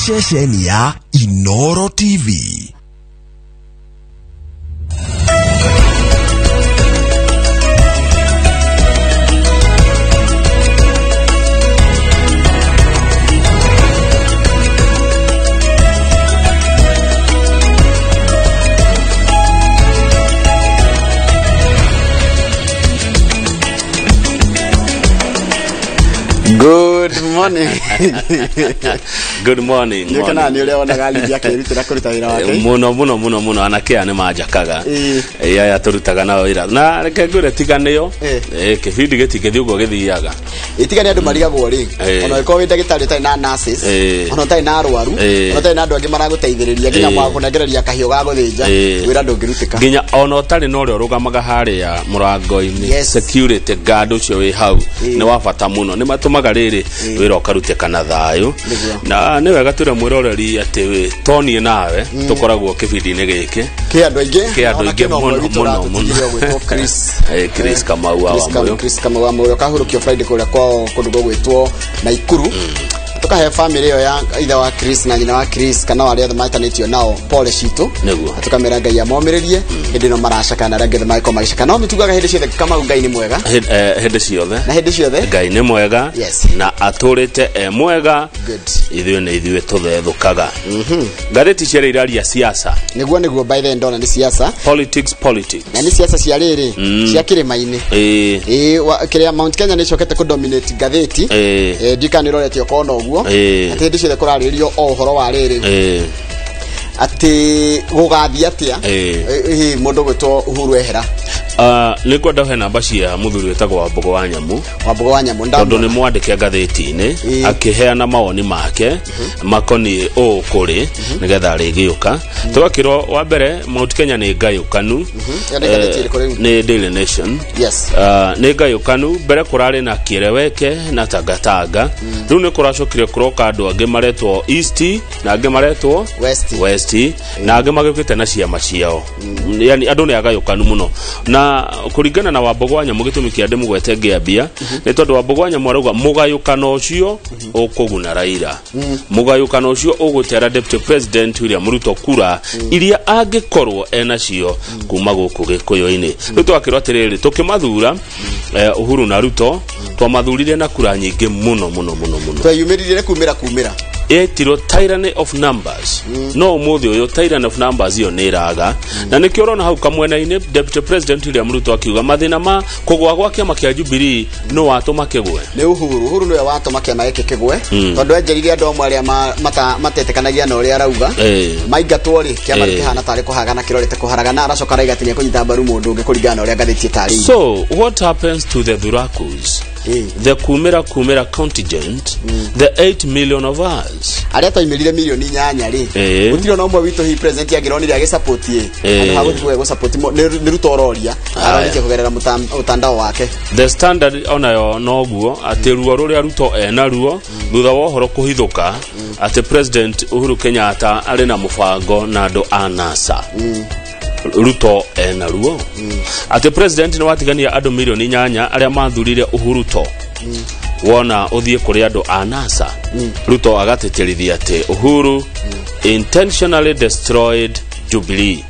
Ceceni ya Inoro TV. Good morning. Good morning. Nĩ kana nĩ ũrĩa wonaga Lydia akĩrutĩra kũruta wĩra wake. Muno muno muno muno anake aya nĩ manjakaga. Ĩ aya tũrutaga nao wĩra. Na reke ngwĩre tiganĩo. Kĩbindi gĩtingĩthiĩ ũguo gĩthiaga. Ĩtigane andũ marigagwo rĩ. Ona ũngĩkorwo wĩ ndagĩtarĩ ũtarĩ na nurses, ona ũtarĩ na arwaru, ona ũtarĩ na andũ angĩ maragũteithĩrĩria nginya mwakũnengereria kahiũ ga gũthĩnja, wĩra ndũngĩrutĩka. Nginya ona ũtarĩ na ũrĩa ũrũgamaga harĩa mũrango-inĩ, security guard ũcio wĩ hau nĩ wa bata mũno. Nĩ matũmaga rĩrĩ wĩra ũkarutĩka na thayũ. Na nĩ wega twĩre mwĩroreri atĩ toniĩ nawe tũkoragwo kĩbindi-inĩ gĩkĩ kĩ andũ aingĩ, kĩ andũ aingĩ mũno mũno mũno. Chris Kamau wa Wamuyu, Chris Kamau wa Wamuyu kahurũkio Friday kũrĩa kwao kũndũ gũgwĩtwo Naikuru. Tukahe family ĩyo ya ithe wa Chris na nyina wa Chris kana arĩa othe matanĩtio nao pole citũ, tukamera Ngai amomĩrĩrie hĩndĩ ĩno maracaka na arĩa angĩ othe magĩkorwo magĩcaka. No nĩtugaga hĩndĩ ciothe Kamau Ngai nĩ mwega hĩndĩ ciothe, na hĩndĩ ciothe Ngai nĩ mwega na atũrĩte e mwega. Ithuĩ nĩ ithuĩ tũthethũkaga. Ngathĩti ciarĩ iraria siasa, nĩguo nĩguo, by the ndona nĩ siasa, politics politics, na nĩ siasa cia rĩrĩ cia kĩrĩma-inĩ. Kĩrĩa Mount Kenya nĩ ĩcokete kũdominate ngathĩti. Ndikana nĩ ĩrorete ũkona ũguo atĩ hĩndĩ ciothe kũrarĩrĩrio o ũhoro wa rĩrĩ atĩ gũgathiĩ atĩa mũndũ gwĩtwo Uhuru ehera. Nĩ kwenda he namba cia mũthuri wĩtagwo Wambugu wa Nyamu, Wambugu wa Nyamu tondũ nĩ mwandĩke ngathĩti-inĩ akĩheana mawoni make makoniĩ ũũ kũrĩ nĩgetha rĩgĩũka. Tũgakĩrwo wa mbere Mount Kenya nĩ ngayũkanu, nĩ Daily Nation. Nĩ ngayũkanu, mbere kũrarĩ na Kĩereweke na Tangatanga, rĩu nĩ kũracokire kũroka andũ angĩ maretwo East na angĩ maretwo West na angĩ magĩũkĩte na ciama ciao. Yani andũ nĩ agayũkanu mũno. Na kũringana na Wambugu wa Nyamu gĩtũmi kĩa ndĩmũgwete ngĩambia nĩ tondũ Wambugu wa Nyamu arauga mũgayũkano ũcio ũkũguna Raila, mũgayũkano ũcio ũgũtera Deputy President William Ruto kura iria angĩkorwo enacio kuma gũkũ Gĩkũyũ-inĩ. Rĩu twakĩrwo atĩrĩrĩ, tũkĩmathura Uhuru na Ruto twamathurire na kura nyingĩ mũno mũno mũno mũno, tweyumĩririe kumĩra kumĩra etirwo tyranny of numbers. No ũmũthĩ ũyũ tyranny of numbers iyo nĩ ĩraga, na nĩkĩo ũrona hau kamwena-inĩ Deputy President William Ruto akiuga mathĩna ma kũgũa gwa kĩama kĩa Jubilee no watũma kĩgwe nĩ Uhuru. Uhuru nĩwe watũma kĩama gĩkĩ kĩgwe tondũ enjerire andũ amwe arĩa matetĩkanagia na ũrĩa arauga maingatwo rĩ, kĩama kĩhana tarĩ kũhagana kĩrorete kũharagana, aracoka araiga atĩ nĩekũnyita mbaru mũndũ ũngĩ kũringana na ũrĩa ngathĩti ĩtarĩirie. So what happens to the Thurakus, the kumira kumira contingent, the 8 million of us arĩa twaimĩrire milioni 8 rĩ, gũtirĩ ona ũmwe witũ hihi president angĩronire agĩsupport ĩ, handũ ha gũthiĩ gũsupport nĩ Ruto ũroria, arorĩtie kũgerera mũtandao wake. The Standard onayo noguo atĩ ruo rũrĩa Ruto enaruo thutha wa ũhoro kũhithũka atĩ President Uhuru Kenyatta arĩ na mũbango na andũ a NASA. Ruto enaruo atĩ president nĩ watigania andũ milioni 8 arĩa mathurire Uhuru to wona ũthiĩ kũrĩ andũ a NASA. Ruto agatĩtĩrithia atĩ Uhuru intentionally destroyed Jubilee.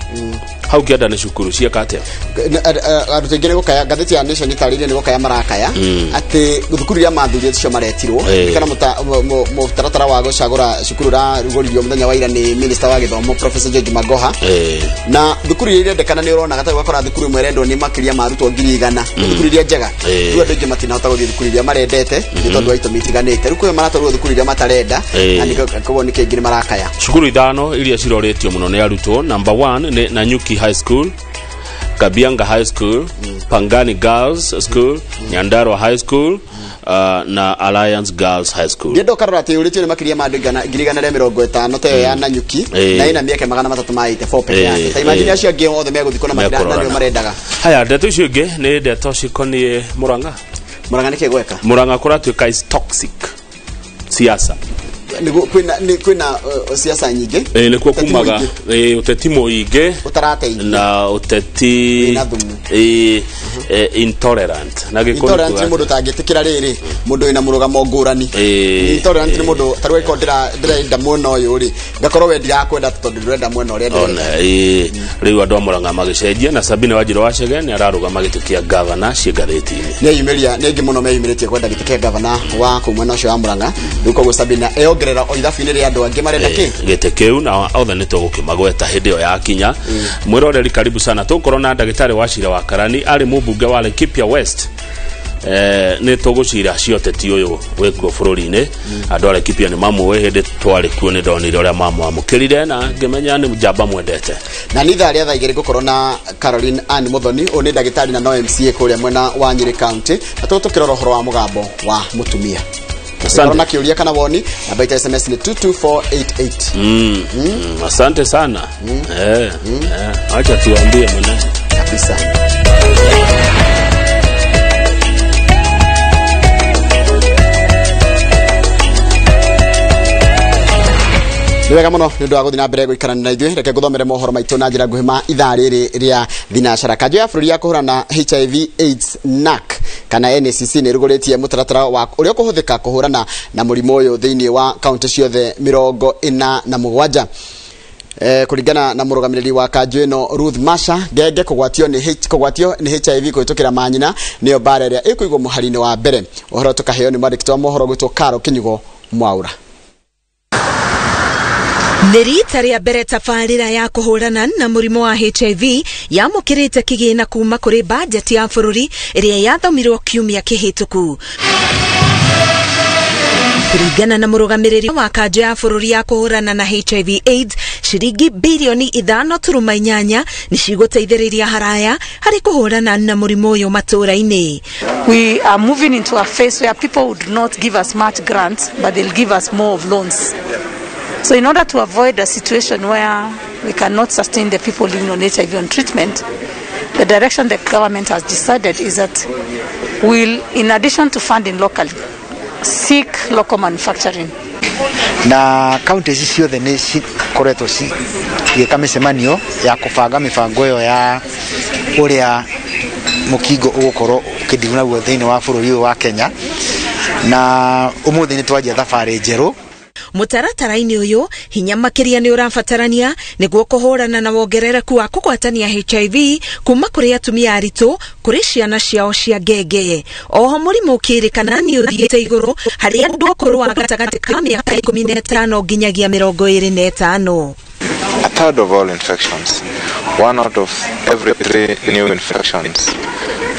Hau kĩanda nĩ cukuru cieka atĩa? Andũ aingĩ nĩ gũkaya, ngathĩti ya Nation ĩtarĩirie nĩ gũkaya marakaya atĩ thukuru iria mathurire ticio maretirwo, kana mũtaratara wa gũcagũra cukuru ũrarugũririo mũthenya wa ira nĩ minister wa gĩthomo Professor George Magoha, na thukuru iria irendekana nĩ ũronaga ta ũgakora thukuru ĩmwe ĩrendwo nĩ makĩria ma arutwo 100,000, thukuru iria njega. Rĩu andũ aingĩ matinahota gũthiĩ thukuru iria marendete nĩ tondũ wa itũmi itiganĩte. Rĩu kwĩ maratwarwo thukuru iria matarenda, na koguo nĩkĩo aingĩ nĩ marakaya. Cukuru 5 iria cirorĩtio mũno nĩ arutwo, number 1 nĩ Nanyuki High School, Kabianga High School, Pangani Girls School, Nyandarua High School, na Alliance Girls High School. Ndienda ũkarora atĩ ũrĩtio nĩ makĩria ma andũ 150,000 ta ĩyo ya Nanyuki, na ĩna mĩeke 384 peke yake. Ta imagine acio angĩ othe megũthiĩ kũna nĩo marendaga. Haya, ndeto icio ingĩ nĩ ndeto cikoniĩ Murang'a. Murang'a nĩkĩ gweka? Murang'a kũratuĩka is toxic siasa. Kwina siasa nyingĩ. Nĩkuo kumaga ũteti mũingĩ ũtarateithia na ũteti intolerant. Na gĩkũyũ intolerant nĩ mũndũ ũtangĩtĩkĩra rĩrĩ mũndũ wĩna mũrũgamo ngũrani. Intolerant nĩ mũndũ ta rĩu angĩkorwo ndĩrenda mwena ũyũ rĩ, ngakorwo we ndirakwenda tondũ ndĩrenda mwena ũrĩa ndĩrenda. Rĩu andũ a Murang'a magĩcenjia na Sabina Wanjiru wa Chege nĩ ararũgama gĩtĩ kĩa gavana ciĩ ngathĩti-inĩ. Nĩeyumĩria nĩ aingĩ mũno meyumĩrĩtie kwenda gĩtĩ kĩa gavana wa kũu mwena ũcio wa Murang'a. Rĩu koguo Sabina eyongerera o ithabu-inĩ rĩa andũ angĩ marenda kĩ gĩtĩ kĩu, na othe nĩ tũgũkĩmagweta hĩndĩ ĩyo yakinya. Mwĩroreri karibu sana, tũgũkorwo na ndagĩtarĩ wa Cira wa Karani arĩ mũmbunge wa Laikipia West. Nĩ tũgũcira cia ũteti ũyũ wĩkuo bũrũri-inĩ. Andũ a Laikipia nĩ mamũĩ, hĩndĩ twarĩ kuo nĩ ndonire ũrĩa mamwamũkĩrire na ngĩmenya nĩ njamba mwendete. Na nĩ ithaa rĩa thaa igĩrĩ ngũkorwo na Caroline Ann Muthoni, ũyũ nĩ ndagĩtarĩ na no MCA kũrĩa mwena wa Nyĩrĩ County, na tũgũtũkĩrora ũhoro wa mũgambo wa mũtumia. Asante. Na kĩũria kana woni, namba ita SMS ni 22488. Asante sana. Acha tuambie mwenyewe kabisa. Nĩ wega mũno nĩ ũndũ wa gũthiĩ na mbere gũikarania na ithuĩ. Reke ngũthomere mohoro maitũ na njĩra nguhĩ ma ithaa rĩrĩ rĩa thinacara. Kanjũ ya bũrũri ya kũhũrana HIV AIDS NAC kana NACC nĩ ĩrugũrĩtie mũtaratara wa ũrĩa ũkũhũthĩka kũhũrana na mũrimũ ũyũ thĩinĩ wa kaunti ciothe 47. Kũringana na mũrũgamĩrĩri wa kanjũ ĩno Ruth Masha, ngenge kũgwatio nĩ HIV kũhĩtũkĩra manyina nĩyo mbara ĩrĩa ĩkũigwo mũhari-inĩ wa mbere. Ũhoro tũkaheo nĩ mwandĩki wa mohoro gwĩtwo Karo Kinyugo Mwaura. Nĩ rita rĩa mbere tabarĩra ya kũhũrana na mũrimũ wa HIV yamũkĩrĩte kĩgĩna kuma kũrĩ bajeti ya bũrũri ĩrĩa yathomirwo kiumia kĩhĩtũku. Kũringana na mũrũgamĩrĩri wa kanjũ ya bũrũri ya kũhũrana na HIV AIDS, ciringi bilioni 5.8 nĩ cigũteithĩrĩria haraya harĩ kũhũrana na mũrimũ ũyũ matũũra-inĩ. We are moving into a phase where people would not give us much grants, but they'll give us more of loans. So in order to avoid a situation where we cannot sustain the people living on HIV on treatment, the direction the government has decided is that we'll, in addition to funding locally, seek local manufacturing. Na kaunti ici ciothe nĩ cikoretwo cigĩka mĩcemanio ya kũbanga mĩbango ĩyo ya ũrĩa mũkingo ũgũkorwo ũkĩndigwo naguo thĩinĩ wa bũrũri ũyũ wa Kenya, na ũmũthĩ nĩ twanjia thabarĩ njerũ. Mũtaratara-inĩ ũyũ hinya makĩria nĩ ũrabatarania nĩguo kũhũrana na wongerereku wa kũgwatania HIV kuma kũrĩ atumia aritũ kũrĩ ciana ciao cia ngenge. Oho mũrimũ ũkĩrĩkana nĩ ũthiĩte igũrũ harĩ andũ ũkũrũ wa gatagatĩ ka mĩaka 15 nginyagia 25. A third of all infections, 1 out of every 3 new infections,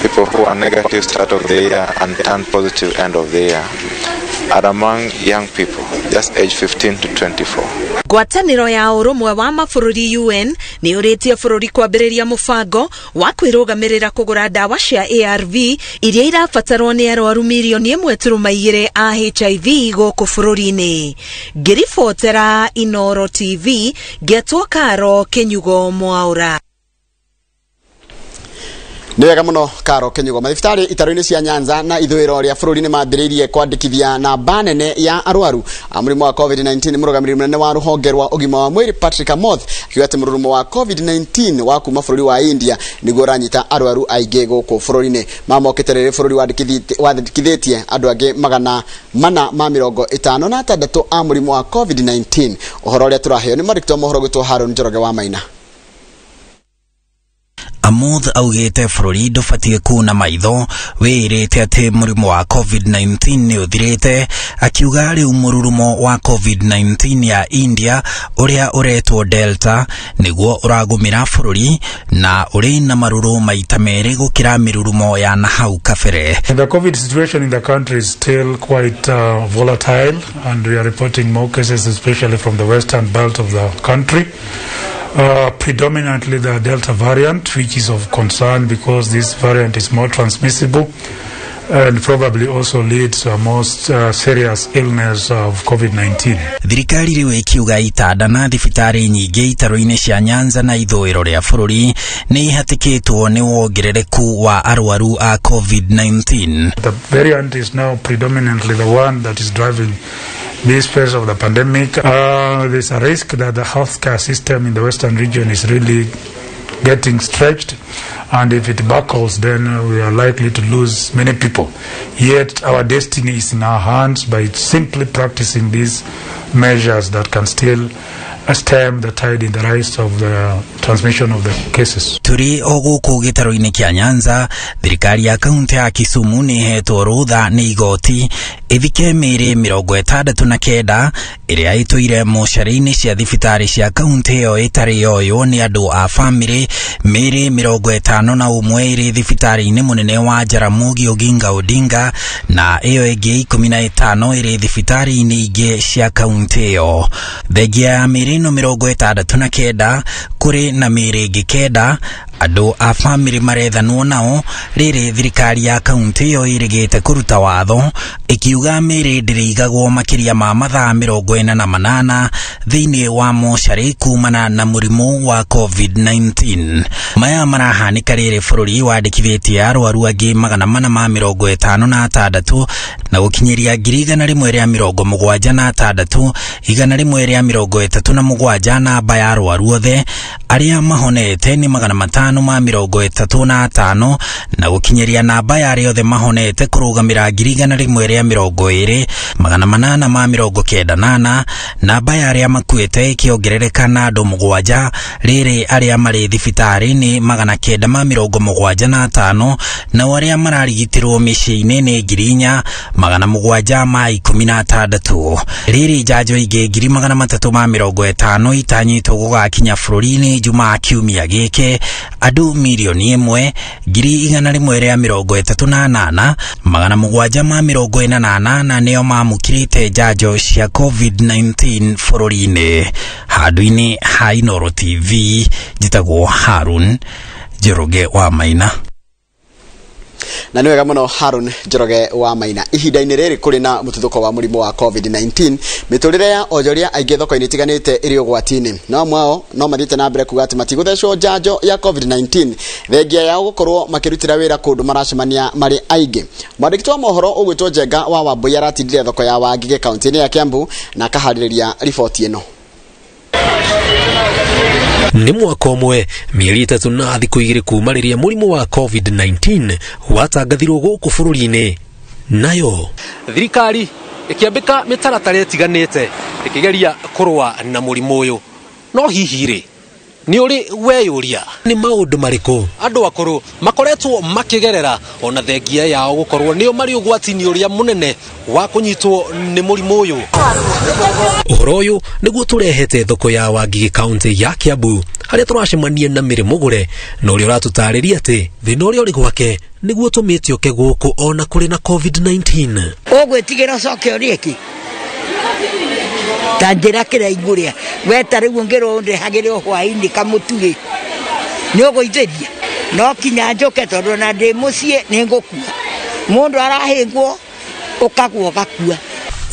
people who are negative start of the year and turn positive end of the year, are among young people, just age 15 to 24. Ngwatanĩro ya ũrũmwe wa mabũrũri UN nĩ ũrĩtie bũrũri kwambĩrĩria mũbango wa kwĩrũgamĩrĩra kũgũra ndawa cia ARV iria irabatarwo nĩ arwaru mirioni 1.2 a HIV gũkũ bũrũri-inĩ. Ngĩribotera Inoro TV, ngetwo Karo Kinyugo Mwaura. Nĩ wega mũno Karo Kinyugo. Mathibitarĩ itaro-inĩ cia Nyanza na ithũĩro rĩa bũrũri nĩ mambĩrĩirie kwandĩkithia namba nene ya arwaru a mũrimũ wa COVID-19. Mũrũgamĩrĩri mũnene wa rũhonge rwa ũgima wa mwĩrĩ Patrick Amoth akiuga atĩ mũrurumo wa COVID-19 wa kuma bũrũri wa India nĩguo ũranyita arwaru aingĩ gũkũ bũrũri-inĩ. Mamokĩte rĩrĩ bũrũri wandĩkithĩtie andũ angĩ 456 a mũrimũ wa COVID-19. Ũhoro ũrĩa tũraheo nĩ mwandĩki wa mohoro gwĩtwo Haron Njoroge wa Maina. Amoth augite bũrũri ndũbatiĩ kuna maitho wĩrĩte atĩ mũrimũ wa COVID-19 nĩ ũthirĩte, akiuga rĩu mũrurumo wa COVID-19 ya India ũrĩa ũretwo Delta nĩguo ũragũmĩra bũrũri na ũrĩ na marũrũ maita merĩ gũkĩra mĩrurumo ya nahau kabere. The COVID situation in the country is still quite volatile, and we are reporting more cases, especially from the western belt of the country. Predominantly the Delta variant, which is of concern because this variant is more transmissible and probably also lead to a more serious illness of COVID-19. Thirikari rĩu ĩkiuga itanda na thibitarĩ nyingĩ itaro-inĩ cia Nyanza na ithũĩro rĩa bũrũri nĩ ihatĩkĩtwo nĩ wongerereku wa arwaru a COVID-19. The variant is now predominantly the one that is driving this phase of the pandemic. There's a risk that the healthcare system in the Western region is really getting stretched, and if it buckles, then we are likely to lose many people. Yet our destiny is in our hands by simply practicing these measures that can still stem the tide in the rise of the transmission of the cases. Turi o gũkũ gĩtaro-inĩ kĩa Nyanza, thirikari ya kaunti ya Kisumu nĩ ĩhetwo rũtha nĩ igoti ĩthike mĩĩrĩ 69 ĩrĩa ĩtũire mocarĩ-inĩ cia thibitarĩ cia kaunti ĩyo ĩtarĩ yoywo nĩ andũ a bamĩrĩ. Mĩĩrĩ 51 ĩrĩ thibitarĩ-inĩ mũnene wa Jaramogi Oginga Odinga na ĩyo ĩngĩ 15 ĩrĩ thibitarĩ-inĩ ingĩ cia kaunti ĩyo. Thengia ya mĩĩrĩ ĩno 69 kũrĩ na mĩĩrĩ ĩngĩ 9 andũ a bamĩrĩ marethanwo nao rĩrĩ thirikari ya kaunti ĩyo ĩrĩgĩte kũruta watho ĩkiuga mĩĩrĩ ndĩrĩigagwo makĩria ma mathaa 48 thĩinĩ wa mocarĩ kumana na mũrimũ wa COVID-19. Maya marahanĩka rĩrĩ bũrũri wandĩkithĩtie arwaru angĩ 456 na gũkinyĩria 1,176 137 namba ya arwaru othe arĩa mahonete nĩ 535 na gũkinyĩria namba ya arĩa othe mahonete kũrũgamĩra 120 894 namba ya arĩa makuĩte ĩkĩongerereka na andũ 7 rĩrĩ arĩa marĩ thibitarĩ nĩ 975 nao arĩa mararigitirwo mĩciĩ-inĩ nĩ 4716. Rĩrĩ njanjo ingĩ 350 itanyĩtwo gũgakinya bũrũri-inĩ Jumaa kiumia gĩkĩ andũ 1,138,748 748 nĩo mamũkĩrĩte njanjo cia COVID-19 bũrũri-inĩ. Handũ-inĩ ha Inooro TV njĩtagwo Harun Njoroge wa Maina. Na nĩ wega mũno Harun Njoroge wa Maina. Ihinda-inĩ rĩrĩ kũrĩ na mũtuthũko wa mũrimũ wa COVID-19, mĩtũrĩre ya onjoria aingĩ thoko-inĩ itiganĩte ĩrĩ ũgwati-inĩ. No amwe ao no mathiĩte na mbere kuga atĩ matigũthecwo njanjo ya COVID-19 thengia yao gũkorwo makĩrutĩra wĩra kũndũ maracemania marĩ aingĩ. Mwandĩki wa mohoro ũgwĩtwo Njenga wa Wambui aratindire thoko ya Wangigĩ kaunti-inĩ ya Kiambu na akaharĩrĩria riboti ĩno. Nĩ mwaka ũmwe mĩeri 3 na thikũ 2 kuma rĩrĩa mũrimũ wa COVID-19 watangathirwo gũkũ bũrũri-inĩ, nayo thirikari ĩkĩambĩka mĩtaratara ĩtiganĩte ĩkĩgeria kũrũa na mũrimũ ũyũ. No hihi rĩ, nĩ ũrĩ weyũria nĩ maũndũ marĩkũ andũ akũrũ makoretwo makĩgerera ona thengia yao gũkorwo nĩo marĩ ũgwati-inĩ ũrĩa mũnene wa kũnyitwo nĩ mũrimũ ũyũ? Ũhoro ũyũ nĩguo tũrehete thoko ya Wangigĩ kaunti ya Kiambu harĩa tũracemania na Mĩrĩ Mũgũre na ũrĩa ũratũtarĩria atĩ thĩna ũrĩa ũrĩ gwake nĩguo ũtũmĩte ũke gũkũ ona kũrĩ na COVID-19. Ũgwĩtigĩra ũcoke ũrĩe kĩ? Ta njĩra kĩrĩa ingũrĩa we ta rĩu ũngĩrwo ũndehagĩre o hwaĩ-inĩ kamũtu rĩ, nĩ ũgũithĩria no kinya njũke tondũ ona ndĩ mũciĩ nĩ ngũkua. Mũndũ arahĩngwo ũkagwa ũgakua.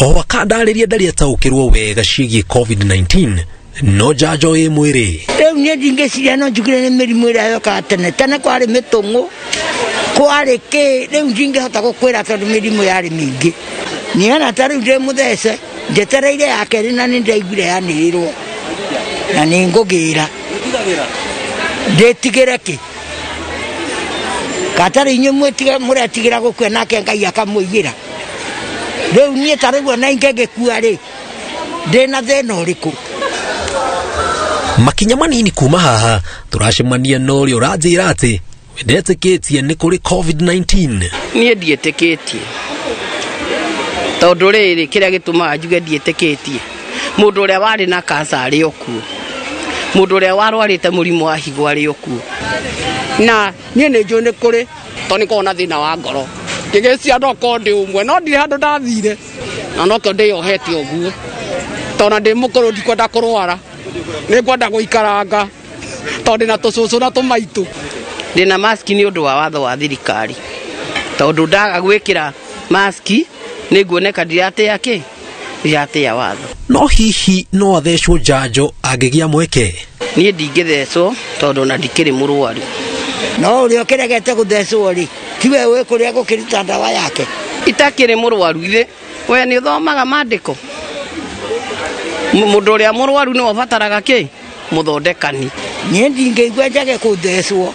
O akandarĩria ndarĩ ataũkĩrwo wega ciĩgiĩ COVID-19 no njanjo ĩ mwĩrĩ. Rĩu niĩ ndingĩciria no njugire nĩ mĩrimũ ĩrĩa yokaga tene tene, kwarĩ mĩtũng'ũ kwarĩ kĩ, rĩu ndingĩhota gũkwĩra tondũ mĩrimũ yarĩ mĩingĩ. Niĩ ona ta rĩu ndĩ mũthece njetereire ya kerĩ na nĩ ndaiguire yanĩrĩrwo na nĩ ngũgĩra ndĩtigĩre kĩ katarĩ inyuĩ mũretigĩra gũkua nake Ngai akamũigĩra. Rĩu niĩ ta rĩu ona ingĩgĩkua rĩ, ndĩna thĩna ũrĩkũ? Makinya manini kuma haha tũracemania na ũrĩa ũranjĩra atĩ we ndetĩkĩtie nĩ kũrĩ COVID-19. Niĩ ndiĩtĩkĩtie tondũ rĩrĩ kĩrĩa gĩtũmaga njuge ndiĩtĩkĩtie, mũndũ ũrĩa warĩ na kansa arĩ o kuo, mũndũ ũrĩa warwarĩte mũrimũ wa higo arĩ o kuo. Na niĩ nĩ njũĩ nĩ kũrĩ tondũ nĩ koragwo na thĩna wa ngoro, ngĩgĩciria no korwo ndĩ ũmwe no ndirĩ handũ ndathire na nokĩo ndĩyohete ũguo tondũ ndĩ mũkũrũ ndikwenda kũrwara, nĩ ngwenda gũikaranga tondũ ndĩna tũcũcũ na tũmaitũ. Ndĩna maski nĩ ũndũ wa watho wa thirikari Tondu ndaga gwikira maski nĩnguoneka ndiratĩa kĩ ndiratĩa watho. No hihi no athecwo njanjo angĩgĩa mweke? Niĩ ndingĩthecwo tondũ na ndikĩrĩ mũrwaru. No ũrĩa ũkĩregete gũthecwo rĩ, tiwe wĩ kũrĩa gũkĩruta ndawa yake. Itakĩrĩ mũrwaru ithe we nĩ ũthomaga maandĩko. Mũndũ ũrĩa mũrwaru nĩwe ũbataraga kĩ mũthondekani. Niĩ ndingĩigua njage kũthecwo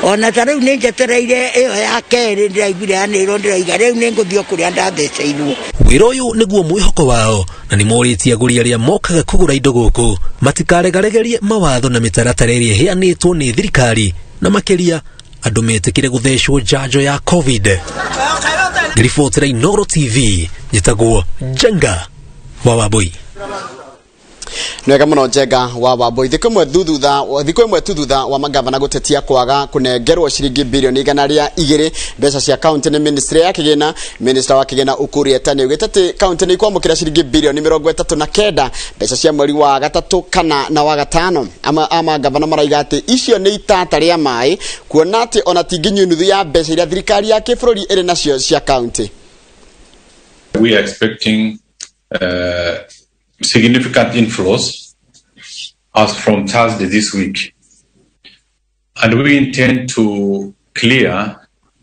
ona ta rĩu nĩ njetereire ĩyo ya kerĩ ndĩraiguire yanĩrwo ndĩraiga rĩu nĩ ngũthiĩ kũrĩa ndatheceirwo. Wĩra ũyũ nĩguo mwĩhoko wao na nĩ morĩtie agũri arĩa mokaga kũgũra indo gũkũ matikaregaregerie mawatho na mĩtaratara ĩrĩa ĩheanĩtwo nĩ thirikari na makĩria andũ metĩkĩre gũthecwo njanjo ya COVID. Ngĩribotera Inooro TV njĩtagwo Njenga wa Wambui. Nĩwega mũno Njenga wa Wambui. Thikũ ĩmwe tu thutha wa magavana gũtetia kwaga kũnengerwo ciringi bilioni 102 mbeca cia kaunti nĩ ministry ya kĩgĩna. Minister wa kĩgĩna Ukur Yatani augĩte atĩ kaunti nĩ ikwamũkĩra ciringi bilioni 39 mbeca cia mweri wa gatatũ kana na wa gatano. Ama gavana maraiga atĩ icio nĩ itata rĩa maĩ kuona atĩ ona ti nginyu nuthu ya mbeca iria thirikari ya kĩbũrũri ĩrĩ nacio cia kaunti. We are expecting significant inflows as from Thursday this week. And we intend to clear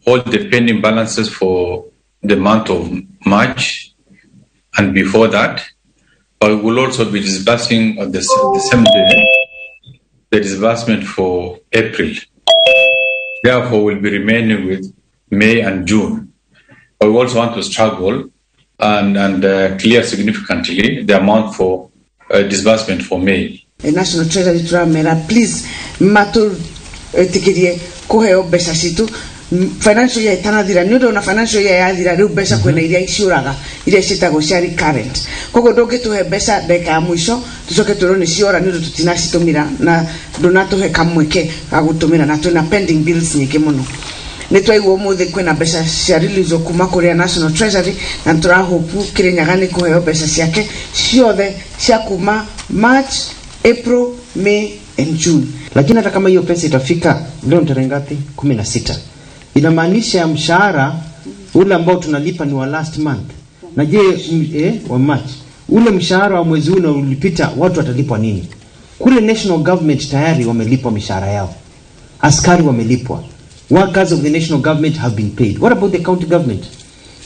all the pending balances for the month of March and before that. But we will also be disbursing on the same day the disbursement for April. Therefore, we'll be remaining with May and June. But we also want to struggle and clear significantly the amount for disbursement for May. National Treasury turamera please matu etikirie kuheo mbeca citu financial year itanathira ni undu na financial year yathira riu mbeca kwina iria iciuraga iria ciĩtagwo cia recurrent. Koguo ndũngĩtũhe mbeca ndagĩka ya mũico tucoke twĩrwo nĩ ciora nĩ ũndũ tũtinacitũmĩra na ndũnatũhe kamweke ga gũtũmĩra na twĩna pending bills nyingĩ mũno. Nĩ twaigua ũmũthĩ kwĩna mbeca cia release kuma kũrĩa National Treasury na tũrahopu Kĩrĩnyaga nĩ kũheo mbeca ciake ciothe cia kuma March, April, May and June. Lakini hata kama hiyo pesa itafika leo ni tarehe ngapi? 16. Inamaanisha mshahara ule ambao tunalipa ni wa last month. Na je, wa March. Ule mshahara wa mwezi huu na ulipita watu watalipwa nini? Kule national government tayari wamelipwa mishahara yao. Askari wamelipwa. Workers of the national government have been paid. What about the county government?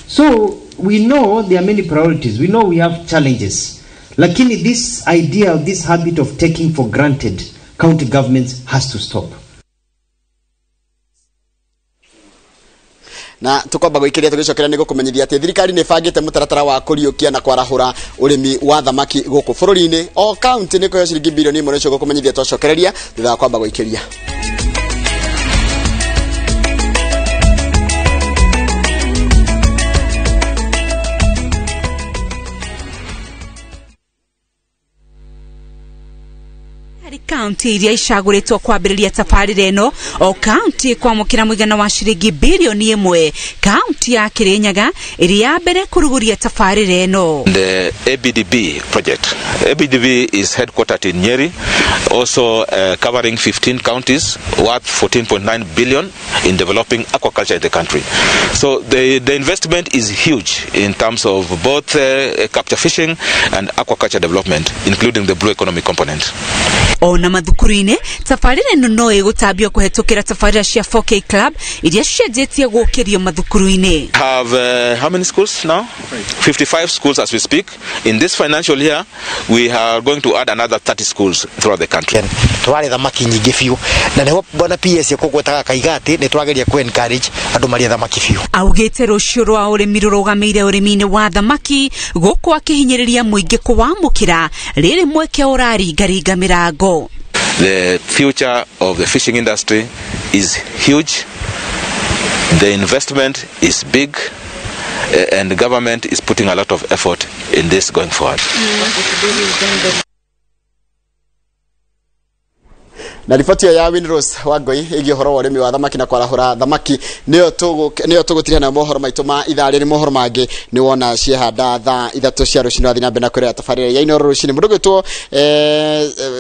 So we know there are many priorities. We know we have challenges. Lakini this idea of this habit of taking for granted county governments has to stop. Na tukwamba gwikiria tugicokera ni gukumenyithia ati thirikari ni bangite mutaratara wa kuriukia na kwarahura urimi wa thamaki guku bururi-ini. O county ni kuheo ciringi bilioni 1 nicio gukumenyithia twacokereria thutha wa kwamba gwikiria. Kaunti iria icagũrĩtwo kwambĩrĩria tabarĩra ĩno o kaunti kwamũkĩra mũigana wa ciringi bilioni 1. Kaunti ya Kĩrĩnyaga ĩrĩ ya mbere kũrugũria tabarĩra ĩno. The ABDB project. ABDB is headquartered in Nyeri, also covering 15 counties worth 14.9 billion in developing aquaculture in the country. So the investment is huge in terms of both capture fishing and aquaculture development, including the blue economy component. Ona mathukuru-inĩ tabarĩra ĩno no ĩgũtambio kũhetũkĩra tabarĩra cia 4K Club iria cianjĩtie gũkĩrio mathukuru-inĩ. Have how many schools now? 55 schools as we speak. In this financial year we are going to add another 30 schools throughout the country. Twarĩ thamaki nyingĩ biũ na nĩho bwana PS ekũgwetaga akaiga atĩ nĩ twageria ku encourage andũ marĩe thamaki biũ. Augĩte rũciũ rwa ũrĩmi rũrũgamĩire ũrĩmi-inĩ wa thamaki gũkũ akĩhinyĩrĩria mũingĩ kũwamũkĩra rĩrĩ mweke ũraringaringa mĩrango. The future of the fishing industry is huge. The investment is big, and the government is putting a lot of effort in this going forward. Na riboti ĩyo ya Winrose Wangui ĩgiĩ ũhoro wa ũrĩmi wa thamaki na kwarahũra thamaki nĩyo tũgũtiria na mohoro maitũ ma ithaa rĩrĩ. Mohoro mangĩ nĩ wona ciehanda thaa 3 cia rũcinĩ wathiĩ na mbere na kwĩrora tabarĩra ya Inooro rũcinĩ. Mũndũ ũgwĩtwo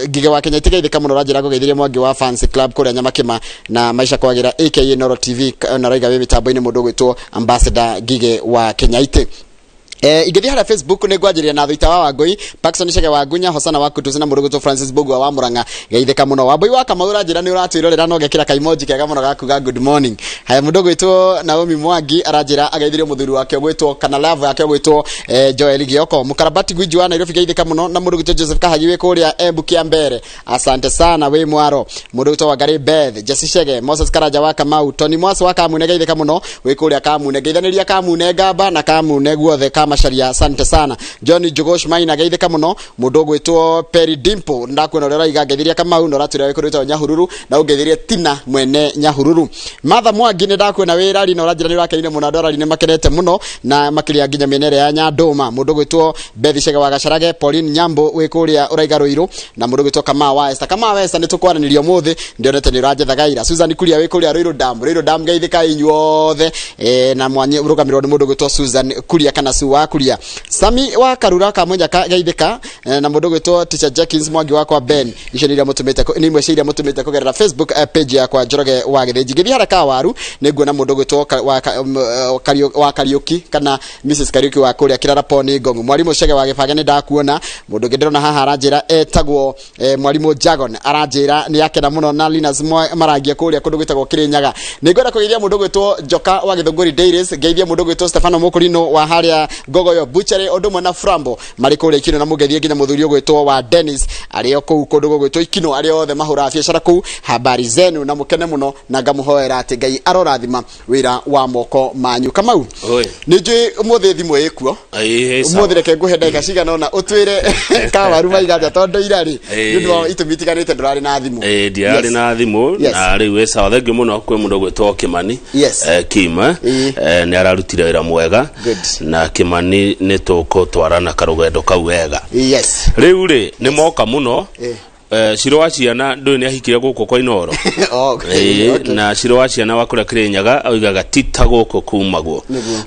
Ngige wa Kenya itigeithĩka mũno ũranjĩra ngũgeithĩrie Mwangi wa Fans Club kũrĩa Nyamakĩma na Maisha Kwagĩra aka Inooro TV na raiga wĩ mĩtambo-inĩ mũndũ ũgwĩtwo Ambassador Ngige wa Kenya ite. Ingĩthiĩ harĩa Facebook nĩ ngwanjĩrĩria na Thuita wa Wangui, Paxson Chege wa Ngunya, Hosana wa Kutuzi na mũndũ ũgwĩtwo Francis Mbugua wa Murang'a. Geithĩka mũno. Wambui wa Kamau ũranjĩra nĩ ũratwĩrorera no ngekĩra ka emoji kega mũno gaku ga good morning. Haya, mũndũ ũgwĩtwo Naomi Mwangi aranjĩra ageithirie mũthuri wake ũgwĩtwo kana love yake ũgwĩtwo Joel Gioko. Mũkarabati Gwiji wa Nairobi geithĩka mũno na mũndũ ũgwĩtwo Joseph Kahagi wĩ kũrĩa Embu Kĩambere. Asante sana wĩ mwaro. Mũndũ ũgwĩtwo Wangari Beth, Jesse Chege, Moses Karanja wa Kamau, Tony Mwasi wa Kamune geithĩka mũno wĩ kũrĩa Kamune. Geithanĩria Kamune Ngamba na Kamune guothe Kamacharia, asante sana. John Jugosh Maina geithĩka mũno. Mũndũ ũgwĩtwo Perry Dimpo ndakuona ũrĩa ũraiga ngeithirie Kamau na ũratwĩra wĩ kũrĩa Nyahururu na ũngeithirie Tina mwene Nyahururu. Martha Mwangi nĩ ndakuona wĩ rari na ũranjĩra nĩ ũrakenire mũno, andũ a rari nĩ makenete mũno na makĩria nginya mĩena ĩrĩa ya Nyandũma. Mũndũ ũgwĩtwo Bethi Chege wa Gacharage, Pauline Nyambo wĩ kũrĩa ũraiga Ruiru na mũndũ ũgwĩtwo Kamau wa Esther. Kamau wa Esther nĩ tũkwaranĩria ũmũthĩ, ndionete nĩ ũranjethaga ira. Susan Kuria wĩ kũrĩa Ruiru Dam, Ruiru Dam geithĩka inyuothe na mwanye ũrũgamĩrĩrwo nĩ mũndũ ũgwĩtwo Susan Kuria kana Su wa Kuria. Sami wa Karura Kamũnyaka geithĩka na mũndũ ũgwĩtwo Teacher Jenkins Mwangi wakwa Ben. Icio nĩ iria mũtũmĩte nĩ imwe cia iria mũtũmĩte kũgerera Facebook page yakwa Njoroge wa Gĩthĩnji. Ngĩthiĩ harĩa Kawaru nĩ nguona mũndũ ũgwĩtwo wa Kariuki kana Mrs Kariuki wa kũrĩa Kĩraraponi Ngong'u. Mwarimũ Chege wa Gĩbage nĩ ndakuona. Mũndũ ũngĩ ndĩrona haha aranjĩra etagwo mwarimũ Jagon aranjĩra nĩ akena mũno na Linus Marangia kũrĩa kũndũ gwĩtagwo Kĩrĩnyaga. Nĩ ngwenda kũgeithia mũndũ ũgwĩtwo Njoka wa Gĩthũngũri Dairies, ngeithie mũndũ ũgwĩtwo Stefano Mũkũrinũ wa harĩa Ngogoyo Butchery ũndũ ũmwe na Frambo marĩ kũrĩa Ikino na mũgeithie nginya mũthuri ũgwĩtwo wa Dennis arĩ o kũu kũndũ gũgwĩtwo Ikino, arĩa othe mahũraga biacara kũu. Habari zenu na mũkene mũno na ngamũhoera atĩ Ngai arorathima wĩra wa moko manyu. Kamau, nĩ njũĩ ũmũthĩ thimũ ĩkuo ũmũthĩ, reke ngũhe ndagĩka cigana ũna ũtwĩre Kawaru maiga atĩa tondũ ira rĩ nĩ ũndũ wa itũmi itiganĩte ndũrarĩ na thimũ. Ndiarĩ na thimũ na rĩu ĩ sawa. Thengiũ mũno kwĩ mũndũ ũgwĩtwo Kimani Kim nĩ ararutire wĩra mwega na Kimani nĩ tũkũtwarana karũgendo kau wega. Rĩu rĩ nĩ moka mũno. Ciro wa ciana ndũĩ nĩ ahikire gũkũ kwa Inooro. Na Ciro wa ciana wa kũrĩa Kĩrĩnyaga oigaga ti ta gũkũ kumagwo.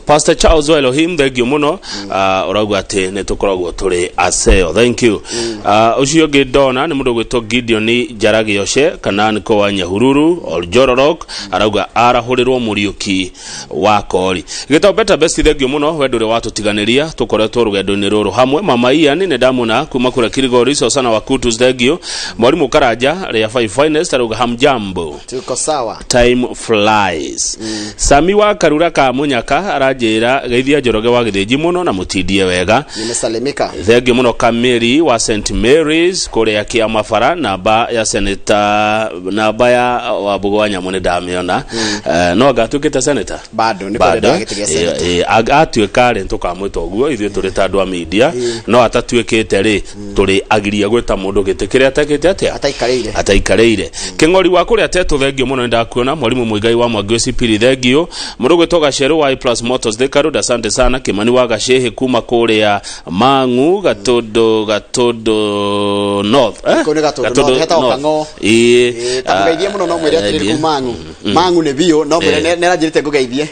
Pastor Charles wa Elohim thengiũ mũno, ũrauga atĩ nĩ tũkoragwo tũrĩ aseo, thank you. Ũcio ũngĩ ndona nĩ mũndũ ũgwĩtwo Gideon Njaragioshe kana nĩko wa Nyahururu Oljororok arauga arahũrĩrwo Mũriũki wa Kori. Gĩtombeta best thengiũ mũno we ndũrĩ watũtiganĩria, tũkoretwo rũgendo-inĩ rũrũ hamwe. Mama Ian nĩ ndamũna kuma kũrĩa Kilgoris, Hosana wa Kutus thengiũ. Mwalimu Karanja rĩa Five Finest arauga hamjambo, tuko sawa, time flies. Sami wa Karura ka Munyaka aranjĩra geithia Njoroge wa Gĩthĩnji mũno na mũtindie wega, nimesalimika. Thengiũ mũno Kamiri wa St Mary's kũrĩa Kĩamabara, namba ya senator, namba ya Wambũgũ wa Nyamũ nĩ ndamĩona. No anga atuĩkĩte senator bado nĩ kwenda gĩtĩ gĩa senator. Atuĩka rĩ tũkamwĩta ũguo ithuĩ tũrĩ ta andũ a media, no atatuĩkĩte rĩ tũrĩ agiria gwĩta mũndũ gĩtĩ kĩrĩa atekĩte atĩa ataikarĩire. Kĩng'ori wa kũrĩa Tetũ thengiũ mũno nĩ ndakuona. Mwarimũ Mũigai wa Mwangi Cipiri thengiũ. Mũndũ ũgwĩtwo Gacerũ wa A+ Motors Thika Road asante sana. Kimani wa Gacĩhĩ kuma kũrĩa Mang'u Gatũndũ North Kũu nĩ Gatũndũ North, hetagwo Kang'o. Tamũgeithie mũno no mwĩre atĩrĩrĩ kũu Mang'u. Mang'u nĩ biũ no mwĩre nĩ aranjĩrĩte ngũgeithie.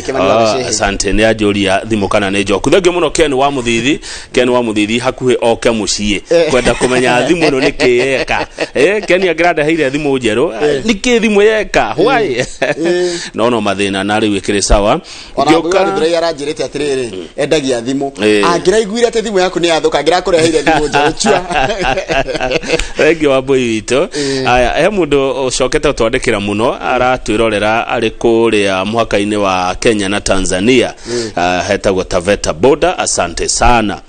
Kimani wa Gacĩhĩ asante nĩ anjũria thimũ kana nĩ njoku. Thengiũ mũno Ken wa Mũthithi, Ken wa Mũthithi hakuhĩ oke mũciĩ kwenda kũmenya thimũ ĩno nĩkĩ yeka. Ken angĩrandeheire thimũ njerũ nĩkĩ thimũ yeka why no mathĩna na rĩu ĩkĩrĩ sawa. Ona Ngũgĩ wa Gĩthũrai aranjĩrĩte atĩrĩrĩ endagia thimũ, angĩraiguire atĩ thimũ yaku nĩ yathũka angĩrakũreheire thimũ njerũ chua. Thengiũ wa mbũi witũ. Aya, he mũndũ ũcokete gũtwandĩkĩra mũno aratwĩrorera arĩ kũrĩa mũhaka-inĩ wa Kenya na Tanzania, hetagwo Taveta border, asante sana.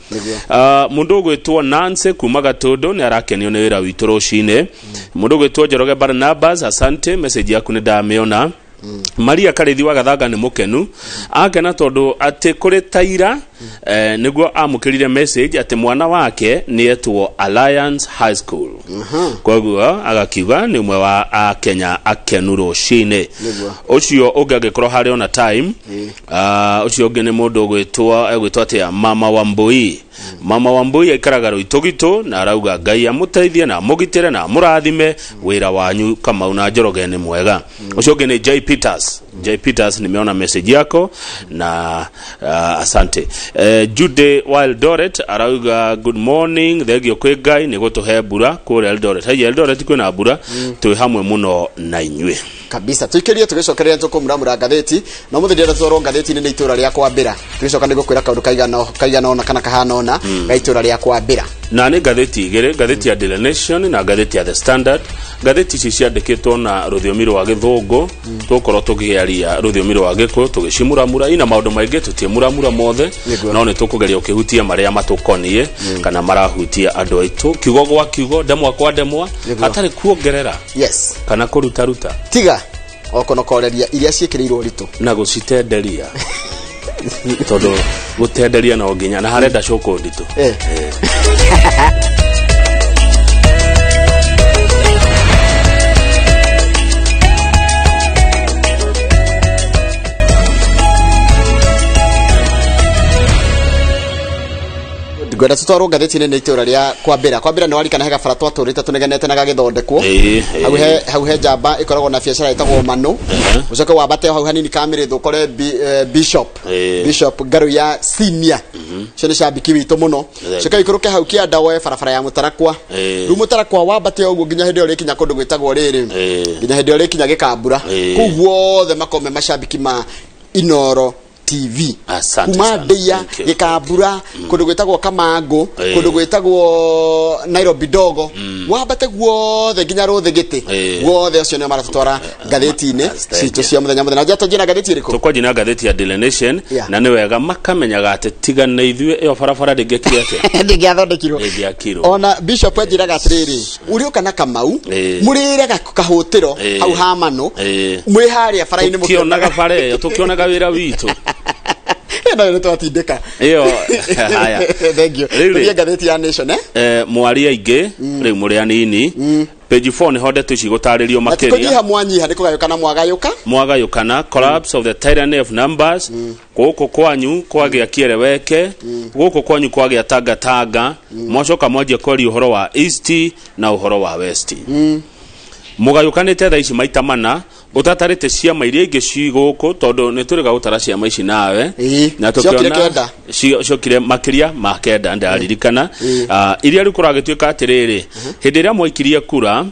Mũndũ ũgwĩtwo Nancy kuma Gatũndũ nĩ arakenio nĩ wĩra witũ rũcinĩ. Mũndũ ũgwĩtwo Njoroge Barnabas asante, message yaku nĩ ndamĩona. Maria Karithi wa Gathanga nĩ mũkenu, akena tondũ atĩ kũrĩ taira nĩguo amũkĩrire message atĩ mwana wake nĩ etwo Alliance High School. Koguo agakiuga nĩ ũmwe wa Akenya akenu rũcinĩ. Ũcio ũngĩ angĩkorwo harĩ ona time, ũcio ũngĩ nĩ mũndũ ũgwĩtwo atĩa Mama Wambui. Mama Wambui aikaraga Rũitũgitũ na arauga Ngai amũteithie na amũgitĩre na amũrathime wĩra wanyu Kamau na Njoroge nĩ mwega. Ũcio ũngĩ nĩ J Peters. J Peters, nimeona message yako na asante. Jude wa Eldoret arauga good morning, thengio kwĩ Ngai nĩ gũtũhe mbura kũrĩa Eldoret. Haiya Eldoret kwĩna mbura, twĩ hamwe mũno na inyuĩ. Kabisa tuikirie tugicokereria tukumũramũra ngathĩti no mũthĩ ndĩrenda twarwo ngathĩti-inĩ nĩ itũra rĩa kwambĩra tugicoka nĩ gũkwĩra kaũndũ kaigana ona kana kahana ona ga itũra rĩa kwambĩra. Na nĩ ngathĩti igĩrĩ, ngathĩti ya Daily Nation na ngathĩti ya The Standard. Ngathĩti ici ciandĩkĩtwo na rũthiomi rwa gĩthũngũ, tũgũkorwo tũkĩaria rũthiomi rwa gĩkũyũ tũgĩcimuramura. Ina maũndũ maingĩ tũtiĩmuramura mothe, no nĩ tũkũgeria ũkĩhutia marĩa matũkoniĩ kana marahutia andũ aitũ, kiugo gwa kiugo, ndemwa kwa ndemwa, hatarĩ kuongerera yes kana kũrutaruta, tiga okonokoreria iria ciĩkĩrĩirwo ũritũ na gũcitenderia tondũ gũtenderia no nginya na harenda cũkũ nditũ. Ngwenda tutwarwo ngathĩti-inĩ nĩ itũra rĩa kwambĩra. Kwambĩra nĩ warikana he gabara twatũrĩte tũnegenete na gagĩthondekwo. Hau he njamba ĩkoragwo na biacara ĩtagwo Manu. Ũcoke wambate hau hanini Kamĩrĩthũ ũkore Bishop Bishop Ngaruiya Senior. Ũcio nĩ cambiki witũ mũno. Ũcoke ũikũrũke hau kĩanda woe barabara ya Mũtarakwa. Rĩu Mũtarakwa wambate ũguo nginya hĩndĩ ĩyo ũrĩkinya kũndũ gwĩtagwo rĩrĩ, nginya hĩndĩ ĩyo ũrĩkinya Gĩkambura. Kũu guothe makome macambiki ma Inooro TV. Kuma Ndeia, Gĩkambura, kũndũ gwĩtagwo Kamangũ, kũndũ gwĩtagwo Nairobi Dogo, wambate guothe nginya Rũthĩ gĩtĩ, guothe acio nĩo maratũtwara ngathĩti-inĩ citũ cia mũthenya mũthenya. Nja twanjie na ngathĩti ĩrĩkũ? Tũkwanjia na ngathĩti ya Daily Nation, na nĩ wega makamenyaga atĩ tiga na ithuĩ ĩyo barabara ndĩngĩkire atĩa, ndĩngĩathondekirwo, ndĩngĩakirwo. Ona Bishop anjĩraga atĩrĩrĩ, ũrĩũka na Kamau mũrĩre kahũtĩro hau ha Manu, mwĩ harĩa bara-inĩ mũkĩonaga bara ĩyo, tũkĩonaga wĩra witũ. No nĩ twatindĩka ĩyo. Haya, thank you. Tũthiĩ ngathĩti ya Nation. Mwari aingĩ rĩu mũrĩ anini, page 4 nĩho ndeto ici gũtarĩrio makĩria. Kũnyiha mwanyiha nĩ kũgayũkana mwagayũka, mwagayũkana, collapse of the tyranny of numbers. Gũkũ kwanyu kwagĩa kĩereweke, gũkũ kwanyu kwagĩa tangatanga, mwacoka mwanjia kwaria ũhoro wa East na ũhoro wa West. Mũgayũkanĩte thaa ici maita mana, ũtatarĩte ciama iria ingĩ ci gũkũ, tondũ nĩ tũrĩga gũtara ciama ici nawe na tũkĩona ciokire makĩria ma kenda, ndaririkana iria rĩu kũragĩtuĩka atĩrĩrĩ, hĩndĩ ĩrĩa mwaikirie kura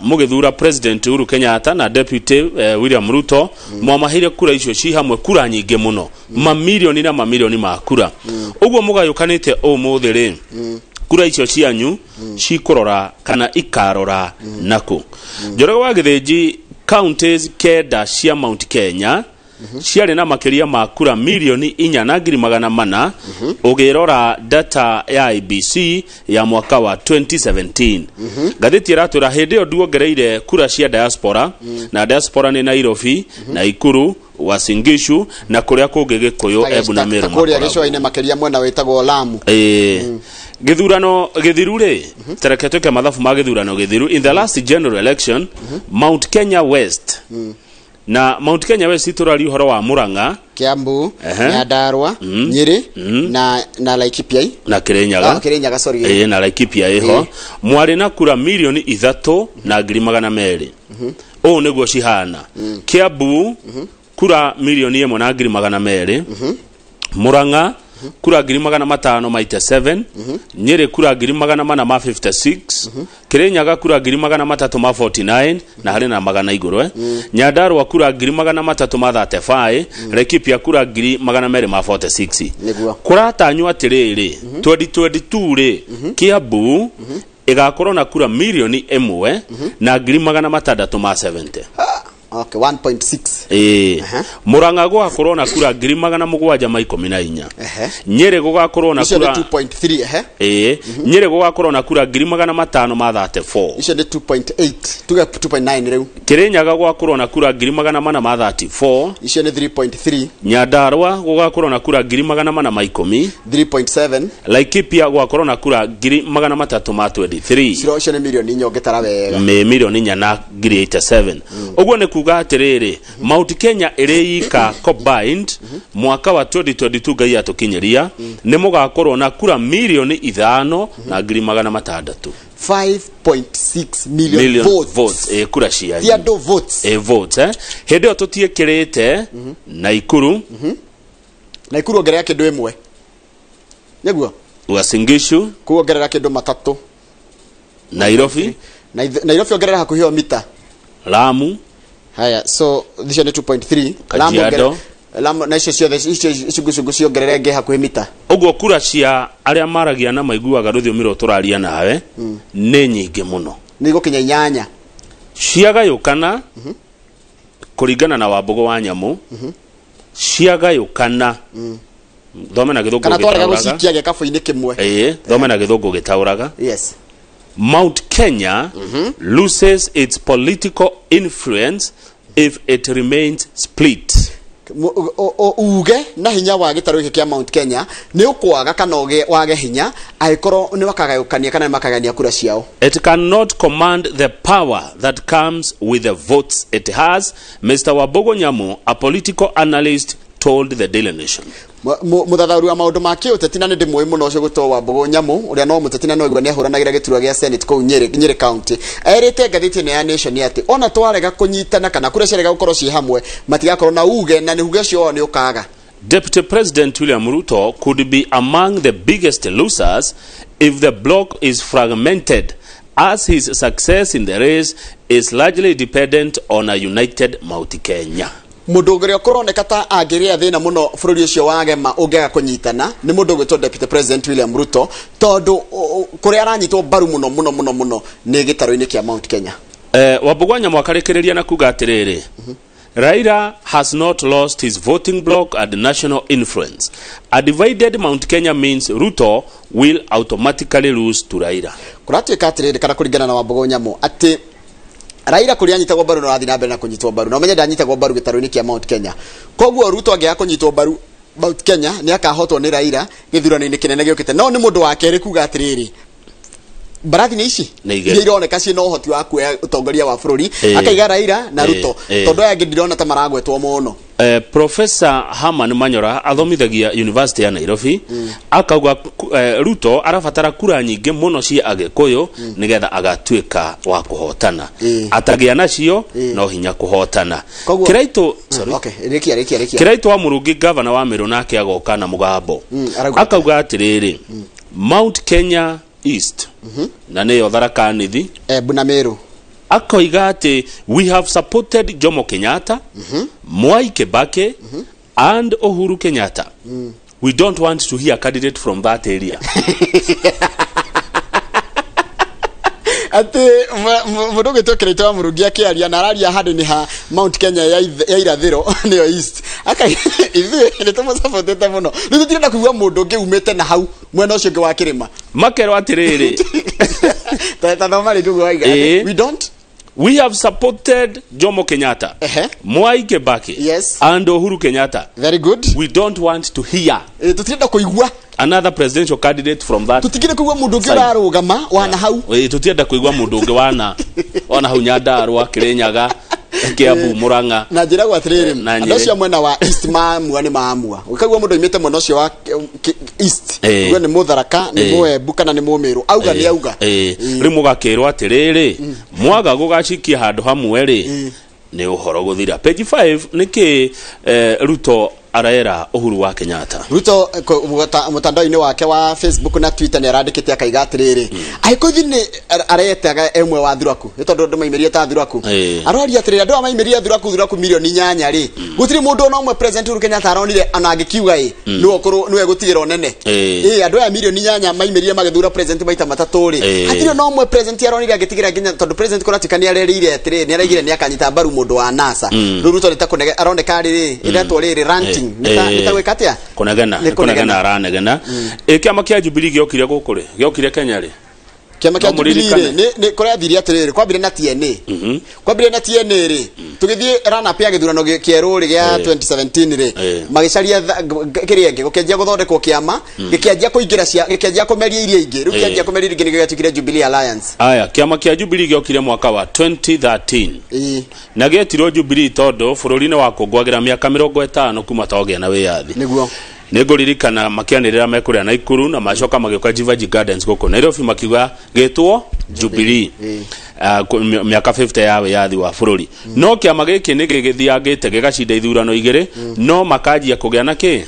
mũgĩthura President Uhuru Kenyatta na Deputy William Ruto, mwamaheire kura icio ci hamwe kura nyingĩ mũno, mamirioni na mamirioni ma kura. Ũguo mũgayũkanĩte ũmũthĩ rĩ, kura icio cianyu cikũrora kana ikarora nakũ? Njoroge wa Gĩthĩnji, counties kenda cia Mount Kenya ciarĩ na makĩria ma kura 4,400,000 ũgĩrora data ya IBC ya mwaka wa 2017. Ngathĩti ĩratwĩra hĩndĩ ĩyo nduongereire kura cia diaspora, na diaspora nĩ Nairobi, Naikuru, Uasin Gishu na kũrĩa kũngĩ Gĩkũyũ, Embu na Meru. Kũrĩa gĩcũa-inĩ makĩria mwena wĩtagwo Lamu. Gĩthurano gĩthiru rĩ, tereke twĩke mathabu ma gĩthurano gĩthiru. In the last general election, Mount Kenya West, na Mount Kenya West tũraria ũhoro wa Murang'a, Kiambu, Nyandarua, Nyeri na Laikipia na Kirinyaga. Kirinyaga, sorry. Na Laikipia ĩho mwarĩ na kura 3,200,000. Ũũ nĩguo cihana. Kiambu kura 1,200,000, Murang'a kura 587,000, Nyeri kura 456,000, Kirinyaga kura 349,000 na harĩ na magana igũrũ, Nyandarua kura 335,000, Laikipia kura 246,000. Kũratanywo atĩrĩrĩ, 2022 rĩ, Kiambu ĩgakorwo na kura 1,670,000. Okay, 1.6. Murang'a gũgakorwo na kura 714,000. Nyeri gũgakorwo na kura 2.3. Nyeri gũgakorwo na kura 534,000. Icio nĩ 2.8. Tuge 2.9 rĩu. Kirinyaga gũgakorwo na kura 434,000. Icio nĩ 3.3. Nyandarua gũgakorwo na kura 410,000. 3.7. Laikipia gũgakorwo na kura 323,000. Icio nĩ milioni 4 ũngĩtara wega. Milioni 4,087. Ũguo nĩ kuga atiriri, Mount Kenya ĩrĩ ika combined mwaka wa 2022 Ngai atũkinyĩria nĩ mũgakorwo na kura 5,600,000. 5.6 million votes. Kura cianyu. Ti andũ votes. Votes, eh. Hĩndĩ ĩyo tũtiĩkĩrĩte Naikuru. Naikuru ongerera kĩndũ ĩmwe. Nĩguo? Uasin Gishu. Kũu ongerera kĩndũ matatũ. Nairobi. Nairobi ongerera hakuhĩ o mita. Lamu. Haya, so icio nĩ 2.3. Kajiado. Lamu na icio ciothe icio icungucungu ciongerere ngĩ hakuhĩ mita. Ũguo kura cia arĩa maragia na maiguaga rũthiomi rũrũ tũraria nawe nĩ nyingĩ mũno. Nĩ igũkinya 8. Ciagayũkana kũringana na Wambũgũ wa Nyamũ. Ciagayũkana. Thome na gĩthũngũ Kana twarega gĩtaũraga. gũcikia gĩkabũ-inĩ kĩmwe. Ĩĩ, thome na gĩthũngũ gĩtaũraga. Yes. Mount Kenya loses its political influence if it remains split. Uge na hinya wa gĩtarũ gĩkĩ kĩa Mount Kenya nĩ ũkwaga kana wage hinya angĩkorwo nĩ makagayũkania kana nĩ makagayania kura ciao. It cannot command the power that comes with the votes it has, Mr. Wambugu Nyamu, a political analyst, told the Daily Nation. Mũthathaũri wa maũndũ ma kĩũteti na nĩ ndĩmũĩ mũno ũcio gwĩtwo Wambũgũ Nyamu ũrĩa no mũteti na no igua nĩahũranagĩra gĩturwa gĩa Senate kũu Nyĩrĩ County, erĩte ngathĩti ĩno ya Nation atĩ ona twarega kũnyitana kana kura ciarega gũkorwo ciĩ hamwe matigakorwo na uge na nĩ uge ũcio wao nĩ ũkaga. Deputy President William Ruto could be among the biggest losers if the bloc is fragmented, as his success in the race is largely dependent on a united Mount Kenya. Mũndũ ũrĩa kũroneka ta angĩrĩa thĩna mũno bũrũri ũcio wa gema ũngĩaga kũnyitana nĩ mũndũ ũgwĩtwo Deputy President William Ruto, tondũ kũrĩa aranyitwo mbaru mũno mũno mũno mũno nĩ gĩtarũ-inĩ kĩa Mount Kenya. Wambũgũ wa Nyamũ akarĩkĩrĩria na kuga atĩrĩrĩ, Raila has not lost his voting bloc and national influence. A divided Mount Kenya means Ruto will automatically lose to Raila. Kũratuĩka atĩrĩrĩ, kana kũringana na Wambũgũ Nyamũ atĩ Raila kũrĩa anyitagwo mbaru no arathiĩ na mbere na kũnyitwo mbaru, na ũmenye ndanyitagwo mbaru gĩtarũ-inĩ kĩa Mount Kenya. Koguo Ruto angĩaga kũnyitwo mbaru Mount Kenya nĩ akahotwo nĩ Raila gĩthurano-inĩ kĩnene gĩũkĩte. No nĩ mũndũ wa kerĩ kuga atĩrĩrĩ, mbarathi nĩ ici iria ironeka ciĩna ũhoti wa kuoya ũtongoria wa bũrũri, akaiga Raila na Ruto, tondũ aya angĩ ndirona ta maragwetwo mũno. Professor Herman Manyora athomithagia University ya Nairobi, akauga Ruto arabatara kura nyingĩ mũno cia Agĩkũyũ nĩgetha agatuĩka wa kũhotana. Atagĩa nacio no hinya kũhotana. Kĩraitũ, sorry. Okay, rĩkia. Kĩraitũ wa Mũrungi gavana wa Meru nake agoka na mũgambo. Akauga atĩrĩrĩ, Mount Kenya East na nĩyo Tharaka Nithi, Embu na Meru, akoiga atĩ we have supported Jomo Kenyatta, Mwai Kibaki and Uhuru Kenyatta. We don't want to hear a candidate from that area. Atĩ mũndũ ũgwĩtwo Kĩraitũ wa Mũrungi akĩaria na araria handũ-inĩ ha Mount Kenya ya irathĩro nĩyo East, ithuĩ nĩ tũmũcabotete mũno, rĩu tũtirenda kũigua mũndũ ũngĩ umĩte na hau mwena ũcio ũngĩ wa kĩrĩma. Makerwo atĩrĩrĩ, ta thoma rĩngĩ ũguo waiga, we don't We have supported Jomo Kenyatta, Mwai Kibaki, yes, and Uhuru Kenyatta. Very good. We don't want to hear tũtirenda kũigua another presidential candidate from that. Tũtikire kũigua mũndũ ũngĩ ũrarũgama wana hau. Tũtienda kũigua mũndũ ũngĩ wana hau Nyandarua, Kirinyaga, Kiambu, Murang'a. Na njĩragwo atĩrĩrĩ, andũ acio mwena wa East maamua nĩ maamua. Ũkaigua mũndũ oimĩte mwena ũcio wa East, uge nĩ Mũtharaka, nĩ Mũembu kana nĩ Mũmĩrũ, auga nĩ auga. Rĩu mũgakĩrwo atĩrĩrĩ, mwaga gũgacikia handũ hamwe rĩ, nĩ ũhoro gũthira. Page 5 nĩkĩ Ruto arera Uhuru wa Kenyatta. Ruto mutandao-inĩ wake wa Facebook na Twitter nĩ arandĩkĩte akaiga atĩrĩrĩ, angĩkorwo ithuĩ nĩ aretaga ĩmwe wa thuraku, nĩ tondũ andũ maimĩrire ta thuraku, aroria atĩrĩrĩ, andũ aya maimĩrire thuraku milioni 8 rĩ, gũtirĩ mũndũ ona ũmwe President Uhuru Kenyatta aronire ona angĩkiuga ĩ nĩwe ũkorwo nĩwe gũtigĩra ũnene. Andũ aya milioni 8 maimĩrire magĩthura president maita matatũ rĩ, hatirĩ ona ũmwe president aronire angĩtigĩra nginya tondũ president kũratuĩka nĩ arerĩire atĩrĩrĩ, nĩ araigire nĩ akanyita mbaru mũndũ wa NASA. Rĩu Ruto nĩ ta kũnege aroneka rĩrĩ, ĩretwo rĩrĩ ranting, nĩ ta gwĩka atĩa? Kũnegena, nĩ kũnegena aranegena. Kĩama kĩa Jubilee gĩokire gũkũ rĩ, gĩokire Kenya rĩ? Kĩama kĩa Jubilee rĩ, nĩ kũrathire atĩrĩrĩ, kwambire na TNA. Kwambire na TNA rĩ, tũgĩthiĩ run-up ya gĩthurano kĩerũ rĩ gĩa 2017 rĩ, magĩcaria kĩrĩa ĩngĩ, gũkĩanjia gũthondekwo kĩama, gĩkĩanjia kũingĩra cia, gĩkĩanjia kũmeria iria ingĩ, rĩu kĩanjia kũmeria iria ingĩ nĩkĩo gĩatuĩkire Jubilee Alliance. Aya, kĩama kĩa Jubilee gĩokire mwaka wa 2013 na gĩetirwo Jubilee tondũ bũrũri-inĩ wakũngũagĩra mĩaka 50 kuma twagĩa na wĩyathi. Nĩguo. Nĩngũririkana makĩanĩrĩra mekũrĩa Naikuru na macoka magĩũka Jivaji Gardens gũkũ Nairobi makiuga gĩtwo Jubilee. Mĩaka 50 ya wĩyathi wa bũrũri. No kĩama gĩkĩ nĩ gĩgĩthiangĩte gĩgacinda ithurano igĩrĩ, no makanjia kũgĩa na kĩ?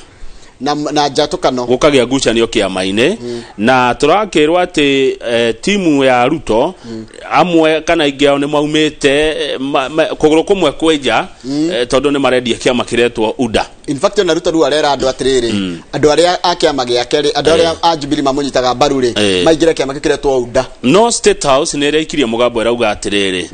Na njatũkano. Gũkagĩa ngucanio kĩama-inĩ. Na tũrakĩrwo atĩ timu ya Ruto amwe kana aingĩ ao nĩ maumĩte kũgũrũ kũmwe kwĩnja, tondũ nĩ marendia kĩama kĩretwo UDA. In fact ona Ruto rĩu arera andũ atĩrĩrĩ, andũ arĩa a kĩama gĩake rĩ, andũ arĩa a Jubilee mamũnyitaga mbaru rĩ, maingĩre kĩama kĩu kĩretwo UDA. No State House nĩ ĩraikirie mũgambo ĩrauga atĩrĩrĩ,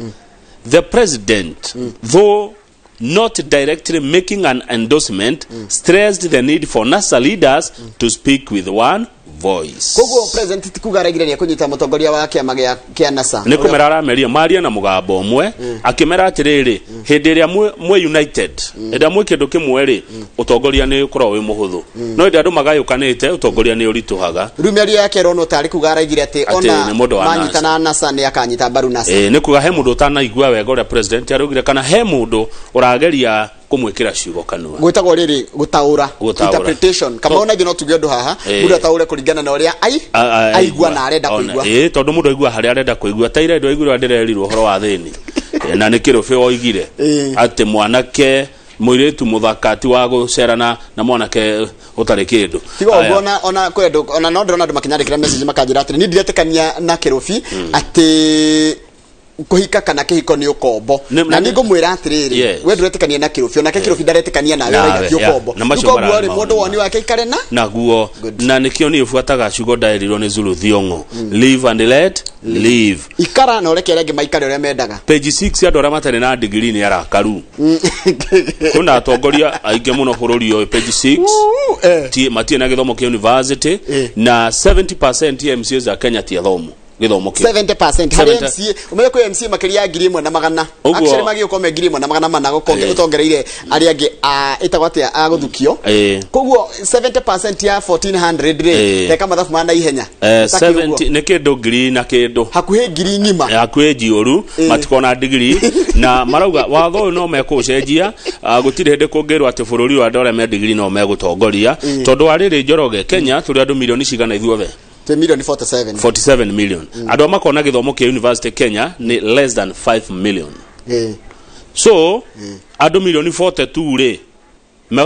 the president, though not directly making an endorsement, stressed the need for NASA leaders to speak with one voice. Koguo president ti kuga araigire nĩ ekũnyita mũtongoria wa kĩama kĩa NASA. Nĩ kũmera arameria marie na mũgambo ũmwe, akĩmera atĩrĩrĩ, hĩndĩ ĩrĩa mwĩ united, hĩndĩ ĩrĩa mwĩ kĩndũ kĩmwe rĩ, ũtongoria nĩ ũkoragwo wĩ mũhũthũ. No hĩndĩ andũ magayũkanĩte, ũtongoria nĩ ũritũhaga. Rĩu mĩario yake ĩronwo tarĩ kuga araigire atĩ ona manyita na NASA nĩ akanyita mbaru NASA. Nĩ kuga he mũndũ ũtanaigua wega ũrĩa president araugire, kana he mũndũ ũrageria kũmwĩkĩra ciugo kanua. Gwĩtagwo rĩrĩ gũtaũra, interpretation. Kama ona ithuĩ no tuge ũndũ haha, mũndũ ataũre kũringana na ũrĩa aigua na arenda kũigua. Tondũ mũndũ aigua harĩa arenda kũigua. Ta ira andũ aiguire ndĩrerirwo ũhoro wa thĩni. Na nĩ kĩrũbĩ woigire atĩ mwanake mũirĩtu mũthaka ti wa gũcerana na mwanake ũtarĩ kĩndũ. Tiga ũguo ona kwĩ andũ, ona no ndĩrona andũ makĩnyandĩkĩra message makanjĩra atĩrĩ, niĩ ndiretĩkania na kĩrũbi atĩ kuhika kana kihiko ni ukombo. Na ni ngumwira atiriri, we nduretikania na kirubi, onake kirubi ndaretikania nawe, uraiga ti ukombo. Ukombo ri mundu woni wake ikare na naguo. Na nikio ni ubuataga ciugo ndaerirwo ni Zulu Thiong'o, live and let live, ikara na ureke arĩa angĩ maikare ũrĩa mendaga. Page 6 andũ arĩa matarĩ na degree nĩ arakaru. Kuna atongoria aingĩ mũno bũrũri ũyũ page 6 matirĩ na gĩthomo kĩa university, na 70% ya MCAs a Kenya ti athomu gĩthomo kĩu. 70% harĩ MCA, ũmenye kwĩ MCA makĩria ya 1,100. Actually magĩũka me 1,400 gũkonge ũtongereire arĩa angĩ ĩtagwo atĩa a gũthukio. Koguo 70% ya 1400 rĩ, reka mathabu ma naihenya. 70 nĩ kĩndũ ngiri na kĩndũ. Hakuhĩ ngiri ng'ima. Hakuhĩ njiũru, matikona degree na marauga watho ũyũ no mekũũcenjia, gũtirĩ hĩndĩ kũngĩrwo atĩ bũrũri wa andũ arĩa me degree no megũtongoria, tondũ wa rĩrĩ Njoroge, Kenya tũrĩ andũ milioni cigana ithuothe? Milioni 47. 47 million. Andũ makona gĩthomo kĩa university Kenya ni less than 5 million. So andũ milioni 42 rĩ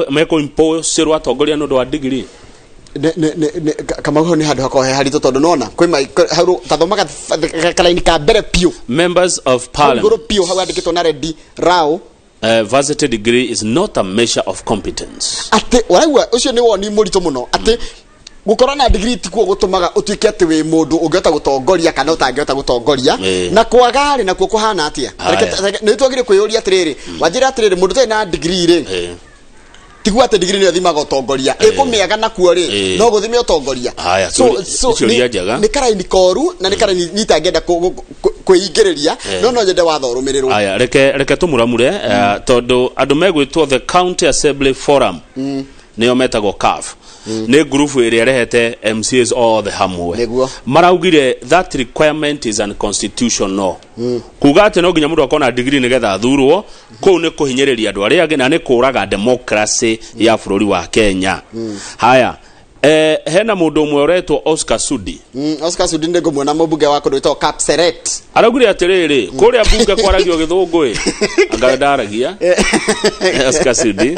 meko impose rwa atongoria nĩ ũndũ wa degree. Kama ho ni handũ hakorwo he haritũ tondũ nona kwĩ tathomaga karaini ka mbere piũ. Members of parliament. Igũrũ piũ hau andĩkĩtwo na red rao. Varsity degree is not a measure of competence. Atĩ ũraigua ũcio nĩ woni mũritũ mũno atĩ gukorwo na degree ti kuo gutumaga utuike ati wi mundu ungihota gutongoria kana utangihota gutongoria, na kwaga ri nakuo kuhana atia. Ni twagire kwiyuria atiriri, wanjira atiriri, mundu utarĩ na degree ri tiguo ati degree niyo thimaga utongoria, ikumiaga nakuo ri no guthime utongoria. So ni karaini koru na ni karaini nitangenda kwĩingĩrĩria, no nyende watho ũrũmĩrĩrwo. Aya, reke tũmuramure, tondũ andũ megwĩtwo the County Assembly Forum, nĩo metagwo CAF, nĩ ngurubu ĩrĩa ĩrehete MCAs othe hamwe. Maraugire that requirement is unconstitutional. Kuga atĩ no nginya mũndũ akorwo na degree nĩgetha athurwo, kũu nĩ kũhinyĩrĩria andũ arĩa angĩ na nĩ kũraga democracy ya bũrũri wa Kenya. Haya, hena mũndũ ũmwe ũretwo Oscar Sudi. Oscar Sudi nĩ ngũmuona mũmbunge wa kũndũ wĩtagwo Kapseret. Araugire atĩrĩrĩ, kũrĩa mbunge kwaragio gĩthũngũ ĩ, anga ndaragia. Oscar Sudi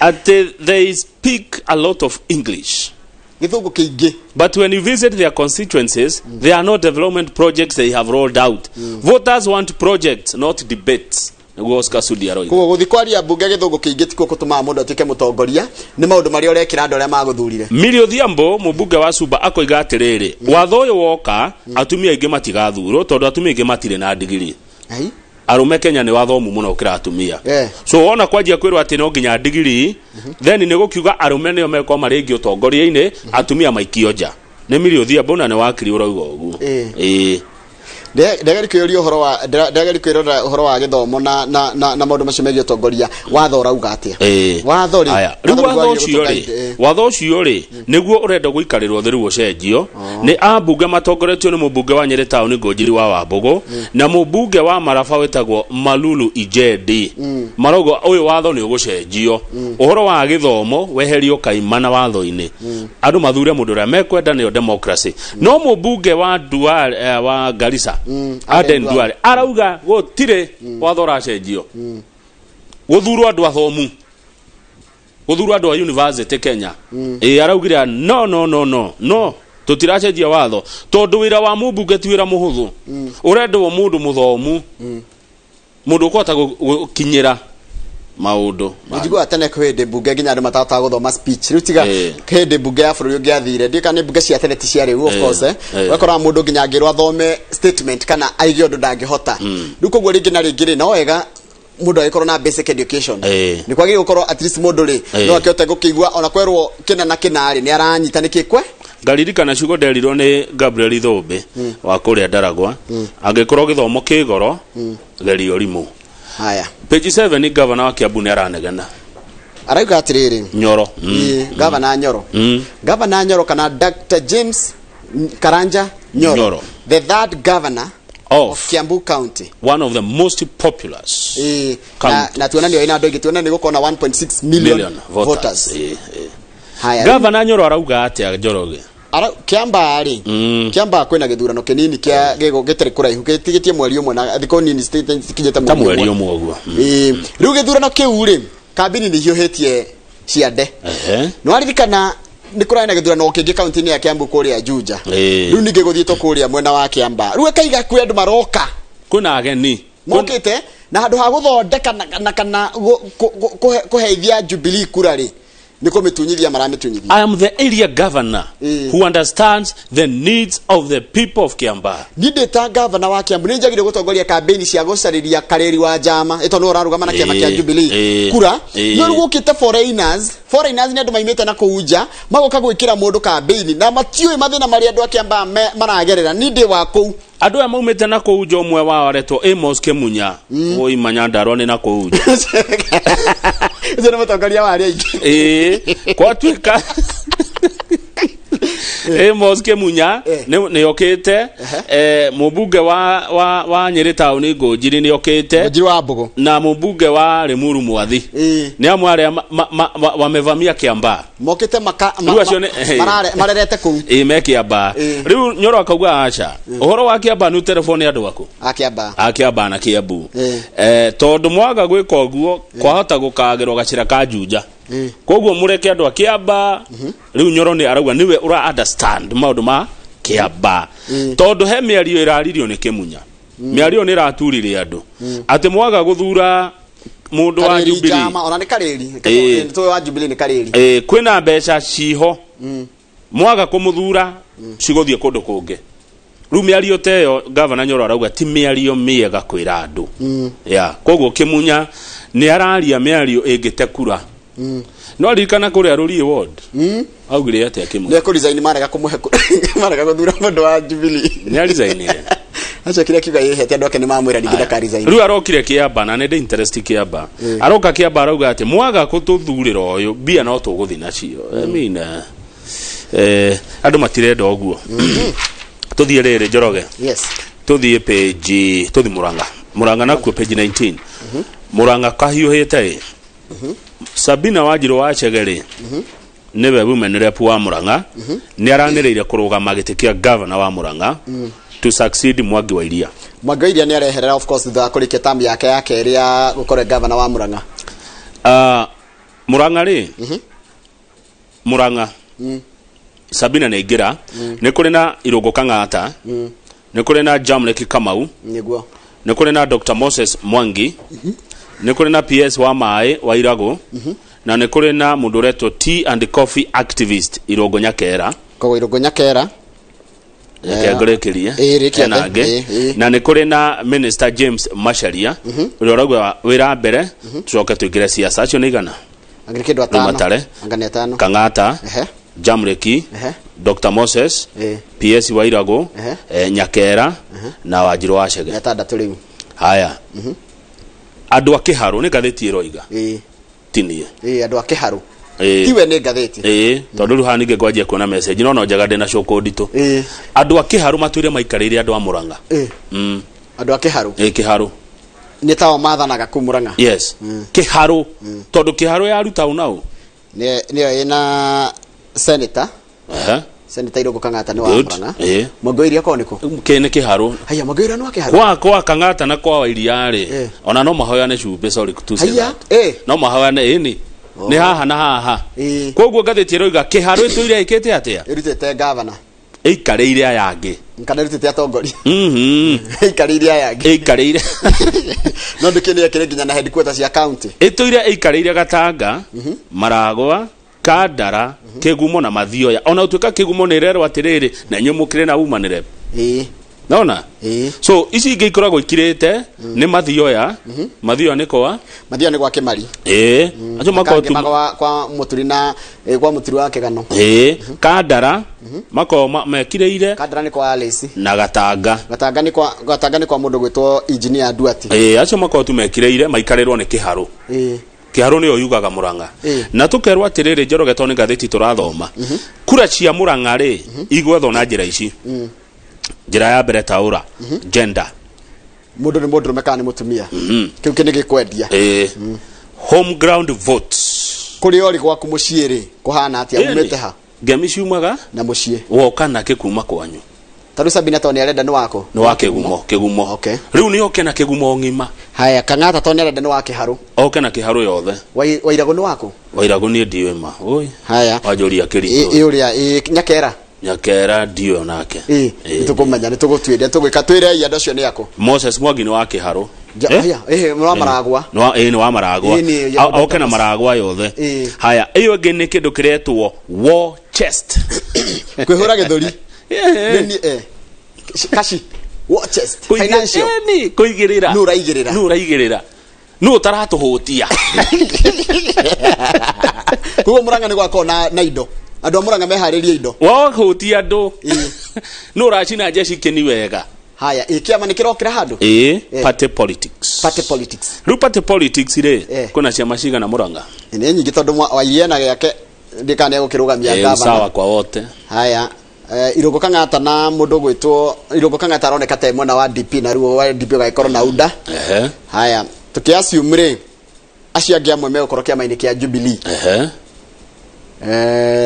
atĩ they speak a lot of English. Gĩthũngũ kĩingĩ. But when you visit their constituencies, there are no development projects they have rolled out. Voters want projects, not debates. Nĩguo Oscar Sudi aroiga. Koguo gũthiĩ kwaria mbunge gĩthũngũ kĩingĩ tikuo gũtũmaga mũndũ atuĩke mũtongoria, nĩ maũndũ marĩa ũrekĩra andũ arĩa magũthurire. Millie Odhiambo mũmbunge wa Suba akoiga atĩrĩrĩ, watho ũyũ woka atumia aingĩ matigathurwo tondũ atumia aingĩ matirĩ na degree. Arũme Kenya nĩ wathomu mũno gũkĩra atumia. So wona kwanjia kwĩrwo atĩ no nginya degree, then nĩ gũkiuga arũme nĩo mekorwo marĩ aingĩ ũtongoria-inĩ, atumia maikio nja. Nĩ Millie Odhiambo na nĩ wakiri ũrauga ũguo. Ĩĩ. Ndageri kwĩyũria ũhoro wa ndageri kwĩrora ũhoro wa gĩthomo na maũndũ macio megiĩ ũtongoria. Watho ũrauga atĩa? Watho rĩ, Aya, rĩu watho watho nĩguo ũcio wagĩrĩire rĩ, gũtũ-guide, watho ũcio rĩ, nĩguo ũrenda gũikarĩrwo thĩ rĩu ũcenjio nĩ ambunge matongoretio nĩ mũmbunge wa Nyĩrĩ taũni Ngũnjiri wa Wambũgũ na mũmbunge wa Maraba wĩtagwo Malulu Ijendi. Marauga ũyũ watho nĩ ũgũcenjio, ũhoro wa gĩthomo weherio kaimana watho-inĩ, andũ mathure mũndũ ũrĩa mekwenda, nĩyo democracy. No mũmbunge wa Duale, wa Garissa, Aden Duale, arauga gũtirĩ watho ũracenjio, gũthurwo andũ athomu, gũthurwo andũ a university Kenya. Ĩ araugire no, no, no, no, no, tũtiracenjia watho tondũ wĩra wa mũmbunge ti wĩra mũhũthũ, ũrendwo mũndũ mũthomu, mũndũ ũkũhota gũkinyĩra maũndũ. Njiguaga tene kwĩ hĩndĩ mbunge nginya andũ matahotaga gũthoma speech. Rĩu tiga hĩndĩ mbunge ya bũrũri ũngĩathire, ndiũĩ kana nĩ mbunge cia tene, ti cia rĩu of course, ũgakoraga mũndũ nginya angĩrwo athome statement kana aige ũndũ ndangĩhota. Rĩu koguo rĩngĩ na rĩngĩ rĩ, no wega mũndũ agĩkorwo na basic education. Nĩ kwagĩrĩire gũkorwo at least mũndũ rĩ, no akĩhote gũkĩigua ona kwerwo kĩna na kĩna rĩ, nĩ aranyita nĩkĩ kwe. Ngaririkana ciugo nderirwo nĩ Gabriel Thũmbĩ wa kũrĩa Ndaragwa, angĩkorwo gĩthomo kĩ goro, geria ũrimũ. Haya. Page 7, gavana wa Kiambu nĩ aranegena. Arauga atĩrĩrĩ. Nyoro. Ĩĩ, gavana Nyoro, gavana Nyoro kana Dr. James Karanja Nyoro, Nyoro. The third governor of Kiambu County, one of the most populous Ĩĩ, na, county. na tuona nĩ ina andũ aingĩ, tuona nĩ gũkorwo na 1.6 million, million voters. Voters. Ĩĩ. Haya. Gavana Nyoro arauga atĩa, Njoroge? Kiambaa rĩ, Kiambaa kwĩna gĩthurano kĩnini kĩa gĩtarĩ kũraihu, gĩtigĩtie mweri ũmwe na thikũ nini cikinyĩte. Ta mweri ũmwe ũguo. Ĩĩ. Rĩu gĩthurano kĩu rĩ, kambini nĩ ihiũhĩtie ciande. Nĩ waririkana nĩ kũrarĩ na gĩthurano kĩngĩ kaunti-inĩ ya Kiambu kũrĩa Juja? Rĩu ningĩ gũthiĩtwo kũrĩa mwena wa Kiambaa, rĩu akaiga kwĩ andũ maroka. Kwĩna ageni. Mokĩte na handũ ha gũthondeka na kana kũheithia Jubilee kura rĩ, nĩ kũmĩtunyithia maramĩtunyithia. I am the area governor who understands the needs of the people of Kiambaa. Niĩ ndĩ ta gavana wa Kiambu nĩ njagĩrĩire gũtongoria kambĩini cia gũcarĩria Karĩri wa Njama ĩto nĩwe ũrarũgama na kĩama kĩa Jubilee kura. No rĩu gũkĩte foreigners. Foreigners nĩ andũ maimĩte na kũu nja, magoka gwĩkĩra mũndũ kambĩini na matiũĩ mathĩna marĩa andũ a Kiambaa maragerera. Niĩ ndĩ wa kũu. Andũ aya maumĩte na kũu nja, ũmwe wao aretwo Amos Kĩmunya, woima Nyandarua nĩ na kũu nja. Ũcio nĩ mũtongoria wa arĩa aingĩ. Ĩĩ, gwatuĩka Amos Kĩmunya nĩ okĩte, mũmbunge wa Nyĩrĩ taũni Ngũnjiri nĩ okĩte. Ngũnjiri wa Mbũgũ. Na mũmbunge wa Limuru Mwathi, nĩ amwe arĩa wamevamia Kiambaa. Mokĩte maka Rĩu acio marerete kũu. Ĩĩ, me Kiambaa. Rĩu Nyoro akauga aca, ũhoro wa Kiambaa nĩ ũtelefoni andũ aku a Kiambaa. A Kiambaa na Kiambu, tondũ mwaga gwĩka ũguo kwahota gũkagĩrwo gacĩra ka Juja, koguo mũreke andũ a Kiambaa. Rĩu Nyoro nĩ arauga nĩwe ũra understand maũndũ ma Kiambaa, tondũ he mĩario ĩraririo nĩ Kĩmunya, mĩario nĩ ĩraturire andũ atĩ mwaga gũthura mũndũ wa Karĩri Jubilee. Njama ona nĩ Karĩri. Tũĩ wa Jubilee nĩ Karĩri. Kwĩna mbeca ciho, mwaga kũmũthura cigũthiĩ kũndũ kũngĩ. Rĩu mĩario ta ĩyo gavana Nyoro arauga ti mĩario mĩega kwĩra andũ ya koguo Kĩmunya nĩ araria mĩario ĩngĩte kura. No ririkana kũrĩa Rũriĩ ward augire atĩa Kĩmunya? Nĩ ekũresign marega kũmũhe marega gũthura mũndũ wa Jubilee. Nĩ arisainire. Acokire akiuga yĩhete andũ ake nĩ mamwĩra ningĩ ndakaresign. Rĩu arokire Kĩamba na nĩ ndĩ interest Kĩamba, aroka Kĩamba arauga atĩ mwaga kũtũthurĩra ũyũ, mbia no tũgũthi nacio. I mean, andũ matirenda ũguo. Tũthiĩ rĩrĩ, Njoroge. Yes. Tũthiĩ page, tũthiĩ Murang'a. Murang'a nakuo page 19, Murang'a kahiũhĩte ĩ Sabina Wanjirũ wa Chege rĩ, nĩwe women rep wa Murang'a, nĩ aranĩrĩire kũrũgama gĩtĩ kĩa governor wa Murang'a to succeed Mwangi wa Iria. Mwangi wa Iria nĩ areherera of course thutha wa kũrĩkia tamu yake ya kerĩ ya gũkorwo gavana wa Murang'a. Murang'a rĩ, Murang'a Sabina nĩ aingĩra, nĩ kũrĩ na Irũngũ Kang'ata, nĩ kũrĩ na Jamlek Kamau, nĩ kũrĩ na Dr. Moses Mwangi, nĩ kũrĩ na PS wa maĩ wa Iragũ, na nĩ kũrĩ na mũndũ ũretwo Tea and Coffee activist Irũngũ Nyakera. Koguo Irũngũ Nyakera. Reke ngũrĩkĩrie. Ĩĩ, rĩkia. Hena angĩ. Ĩĩ. Na nĩ kũrĩ na Minister James Macharia ũrĩa ũrauga wĩra mbere tũcoke tũingĩre siasa. Acio nĩ igana. Angĩ nĩ kĩndũ Rĩu atano. matare. Anga nĩ atano. Kang'ata. Jamreki, Dr Moses, PS Wairago, Nyakera na Wanjiru wa Chege. Atandatũ rĩu. Haya, andũ a Kĩharũ nĩ ngathĩti ĩroiga tinie. Andũ a Kĩharũ tiwe nĩ ngathĩti. Tondũ rĩu haha ningĩ ngwanjia kuona message no njega ndĩna cũkũ nditũ. Andũ a Kĩharũ matũire maikarĩire andũ a Mũrang'a. Andũ a Kĩharũ. Kĩharũ nĩ tao mathanaga kũu Mũrang'a. Yes, Kĩharũ, tondũ Kĩharũ yaruta ũnau nĩyo ĩna senator. Senator Irũngũ Kang'ata nĩ wa Mũrang'a. Mwangi ko nĩkũ? Kĩ nĩ Kĩharũ. Haya, Mwangi nĩ wa Kĩharũ. Kwa Kang'ata na kwa Wairia rĩ, ona no mahoyane cumbĩ, sorry to say that. No mahoyane ĩni. Nĩ haha na haha. Koguo ngathĩti ĩroiga Kĩharũ ĩtũire ĩkĩte atĩa? Ĩrutĩte governor. Ĩikarĩire aya angĩ. Kana ĩrutĩte atongoria. Ĩikarĩire aya angĩ. Ĩikarĩire. No ndĩkĩ nĩ ĩkĩrĩ nginya na headquarters cia county. Ĩtũire ĩikarĩire Gatanga, Maragwa, Kandara, Kĩgumo na Mathioya. Ona ũtuĩka Kĩgumo nĩ ĩrerwo atĩrĩrĩ, na inyuĩ mũkĩrĩ na umanĩre. Nona? So ici ingĩ ikoragwo ikirĩte nĩ Mathioya. Mathioya nĩ kwa? Mathioya nĩ gwa Kĩmari. Acio makoragwo tu kwa Mũturi na kwa Mũturi wa Kĩgano. Kandara makoragwo mekirĩire. Kandara nĩ kwa Alice. Na Gatanga. Gatanga nĩ kwa mũndũ gwĩtwo Engineer Duarte. Acio makoragwo tu mekirĩire maikarĩrwo nĩ Kĩharũ. Kĩharũ nĩyo yugaga Mũrang'a. Na tũkerwo atĩrĩrĩ, Njoroge, tondũ nĩ ngathĩti tũrathoma, kura cia Mũrang'a rĩ igwethwo na njĩra ici. Njĩra ya mbere taũra gender, mũndũ nĩ mũndũrũme kana nĩ mũtumia, kĩu kĩ nĩ gĩkwendia. Home ground votes, kũrĩa ũrĩ gwaku mũciĩ rĩ kũhana atĩa, umĩte ha, ngemi ciumaga na mũciĩ woka nake kuma kwanyu. Tarĩu Sabina tondũ nĩarenda nĩ wako, nĩ wa Kĩgumo. Kĩgumo rĩu nĩ oke na Kĩgumo ng'ima. Haya, Kang'ata tondũ nĩarenda nĩ wa Kĩharũ, oke na Kĩharũ yothe. Wairagũ nĩ wako? Wairagũ niĩ ndiũĩ ma. Oi. Haya, wanjũria kĩritũ. Ũrĩa Nyakera. Nyakera ndiũĩ onake. Nĩtũkũmenya, nĩtũgũtuĩria, nĩtũgwĩka twĩrei andũ acio nĩ akũ. Moses Mwangi nĩ wa Kĩharũ. Nĩ wa Maragwa. Nĩ wa Maragwa. Oke na Maragwa yothe. Haya, ĩyo ĩngĩ nĩ kĩndũ kĩretwo war chest. Kwĩhũra gĩthũri. Kashi. War chest. Financial. Kũigĩrĩra. Nũ ũraigĩrĩra. Nũ ũraigĩrĩra. Nũ ũtaratũhũtia. Koguo Mũrang'a nĩ gwakorwo na indo. Andũ a Mũrang'a meharĩrie indo. Wahũtia andũ. Nũ ũracina jeshi kĩni wega. Haya, kĩama nĩ kĩrokĩra handũ? Party politics. Party politics. Rĩu party politics rĩ, kwĩna ciama cigana Mũrang'a? Nĩ nyingĩ tondũ Wairia na gĩake ndĩkana nĩ egũkĩrũgamia gavana. Sawa kwa wote. Haya, Irũngũ Kang'ata na mũndũ gwĩtwo Irũngũ Kang'ata aroneka ta mwena wa DP, na ruo wa DP ũgagĩkorwo na UDA. Haya, tũkĩ assume rĩ, acio angĩ amwe megũkorwo kĩama-inĩ kĩa Jubilee.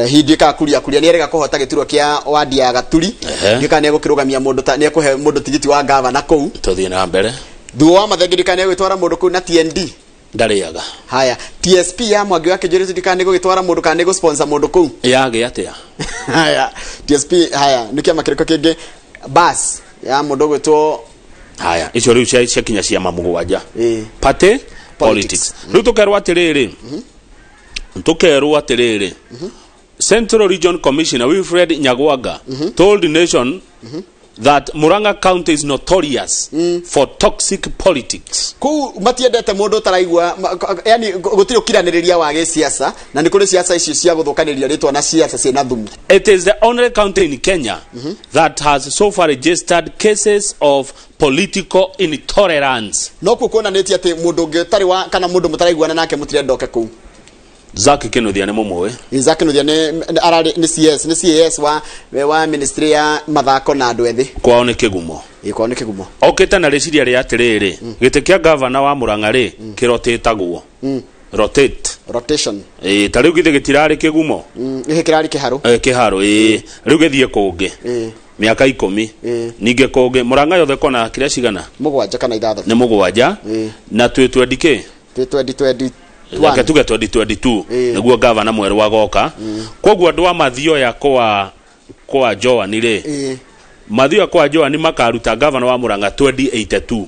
Hindi ka kuria kuria nĩ erega kũhota gĩturwa kĩa wadi ya Gaturi. Ndĩka nĩ egũkĩrũgamia mũndũ ta nĩ ekũhe mũndũ tigiti wa gavana kũu. Tũthiĩ na mbere. Thuo wa Mathenge ndĩka nĩ egũgĩtwara mũndũ kũu na TND. Ndarĩaga. Haya, TSP ya Mwangi wa Kĩnjũri ndĩka nĩ gũgĩtwara mũndũ kana nĩ gũsponsor mũndũ kũu. Yagĩa atĩa? Haya, TSP, haya, nĩ kĩama kĩrĩkũ kĩngĩ? Bas ya mũndũ gwĩtwo. Haya, icio rĩu ciakinya ciama mũgwanja. Party politics. Rĩu tũkerwo atĩrĩrĩ, Central Region Commissioner Wilfred Nyagwaga told the nation that Murang'a County is notorious for toxic politics. Kuu matiendete mũndũ ũtaraigua, yani gũtirĩ ũkiranĩrĩria wa gĩsiasa, na nĩ kũrĩ siasa icio cia gũthũkanĩria rĩtwa na siasa ciĩna thumu. It is the only county in Kenya that has so far registered cases of political intolerance. No kuo kuonanĩtie atĩ mũndũ ũngĩ ũtarĩ wa kana mũndũ mũtaraiguana nake mũtirendoke kũu. Zack Kinuthia nĩ mũmũĩ. Zack Kinuthia nĩ ararĩ nĩ CS, nĩ CAS wa ministry ya mathako na andũ ethĩ. Kwao nĩ Kĩgumo. Kwao nĩ Kĩgumo. Okĩte na rĩciria rĩa atĩrĩrĩ, gĩtĩ kĩa gavana wa Mũrang'a rĩ kĩrotĩtagwo. Rotate. Rotation. Ta rĩu githĩ gĩtirarĩ Kĩgumo? Gĩkĩ kĩrarĩ Kĩharũ. Kĩharũ, Rĩu gĩthiĩ kũngĩ. Mĩaka 10. Ningĩ kũngĩ Mũrang'a yothe kona kĩrĩa cigana? 7 kana 6. Nĩ 7. Na twĩ 20 kĩ? Twĩ 20 Reke tuge 2022 nĩguo gavana mwerũ agoka. Koguo andũ a Mathioya kwa Joan rĩ, Mathioya kwa Joan makaruta gavana wa Mũrang'a 2082.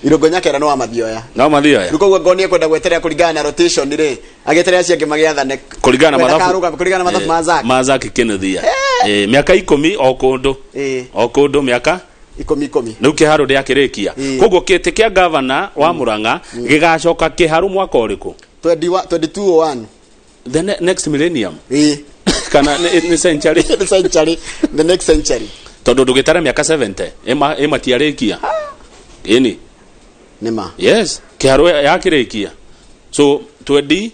Irũngũ Nyakera nĩ wa Mathioya. No Mathioya. Rĩu koguo ngoni ekwenda gweterera kũringana na rotation rĩ, agĩeterera acio angĩ magĩathane kũringana na mathabu, kũringana na mathabu ma Zack. Ma Zack Kinuthia. Mĩaka 10 o kũndũ. O kũndũ mĩaka 10. Rĩu Kĩharũ ndĩakĩrĩkia. Koguo gĩtĩ kĩa gavana wa Mũrang'a gĩgacoka Kĩharũ mwaka ũrĩkũ? 2201 the next millennium. Ĩĩ. Kana nĩ century. The century, the next century. Tondũ ndũgĩtare mĩaka 70 ĩmatiarĩkia. Ĩni. Nĩma. Yes, kĩharũ yakĩrĩkia. So 20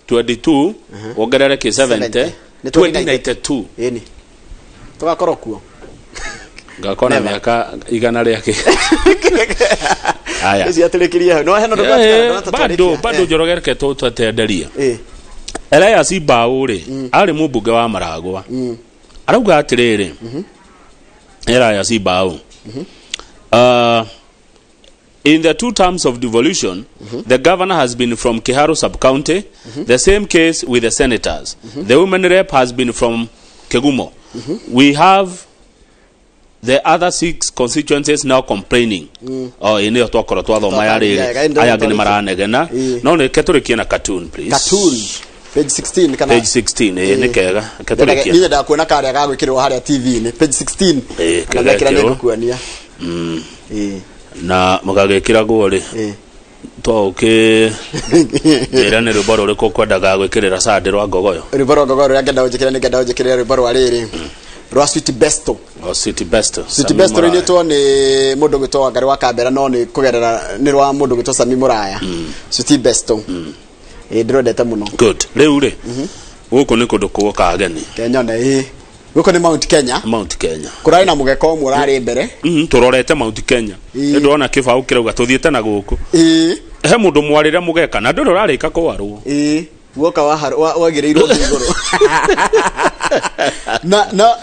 22 wongerere kĩ 70 Nĩ 2092. Ĩni. Tũgakorwo kuo. Ngakorwo na mĩaka igana rĩa kĩ. Aya. Ici atĩrĩkĩrie hau. No hena ũndũ twatigara, Bado bado Njoroge reke tũtenderie. Elias Mbao rĩ, arĩ mũmbunge wa Maragwa. Arauga atĩrĩrĩ, Elias Mbao, in the 2 terms of devolution, the governor has been from Kiharu sub-county. The same case with the senators. The women rep has been from Kegumo. We have the other 6 constituencies now complaining. Oh, ine twakorwo twathoma ya rĩrĩ aya angĩ nĩ maranegena. No nĩ ketũrĩkie na cartoon, please. Cartoon page 16 kana page 16. Nĩ kega, ketũrĩkie. Niĩ nyendaga kuona karĩa ga gwĩkĩrwo harĩa TV-inĩ page 16. Kana ndekĩra nĩ ngũkuonia. Na mũgagĩkĩragwo rĩ twaũkĩ njĩra nĩ rwĩmbo rũrĩkũ ũkwendaga gwĩkĩrĩra Sunday rwa Ngogoyo? Rwĩmbo rwa Ngogoyo rũrĩa ngenda ũnjĩkĩre nĩ ngenda ũnjĩkĩrĩre rwĩmbo rwa rĩrĩ rwa Sweet Besto. O Sweet Besto. Sweet Besto rũinĩtwo nĩ mũndũ ũgwĩtwo Wangarĩ wa Kambera, no nĩ kũgerera nĩ rwa mũndũ ũgwĩtwo Sami Mũraya. Sweet Besto. Ĩĩ, ndĩrwendete mũno. Good. Rĩu rĩ, gũkũ nĩ kũndũ kuoka ageni. Kenyone, ĩĩ. Gũkũ nĩ Mount Kenya. Mount Kenya. Kũrarĩ na mũgeka ũmwe ũrarĩ mbere. Tũrorete Mount Kenya. Nĩ ndĩrona kĩbaũ kĩrauga tũthiĩte na gũkũ. Ĩĩ. He mũndũ mwarĩre mũgeka na ndũrĩ ũrarĩka kwarwo. Ĩĩ. Guoka wagĩrĩirwo thĩ igũrũ. Na na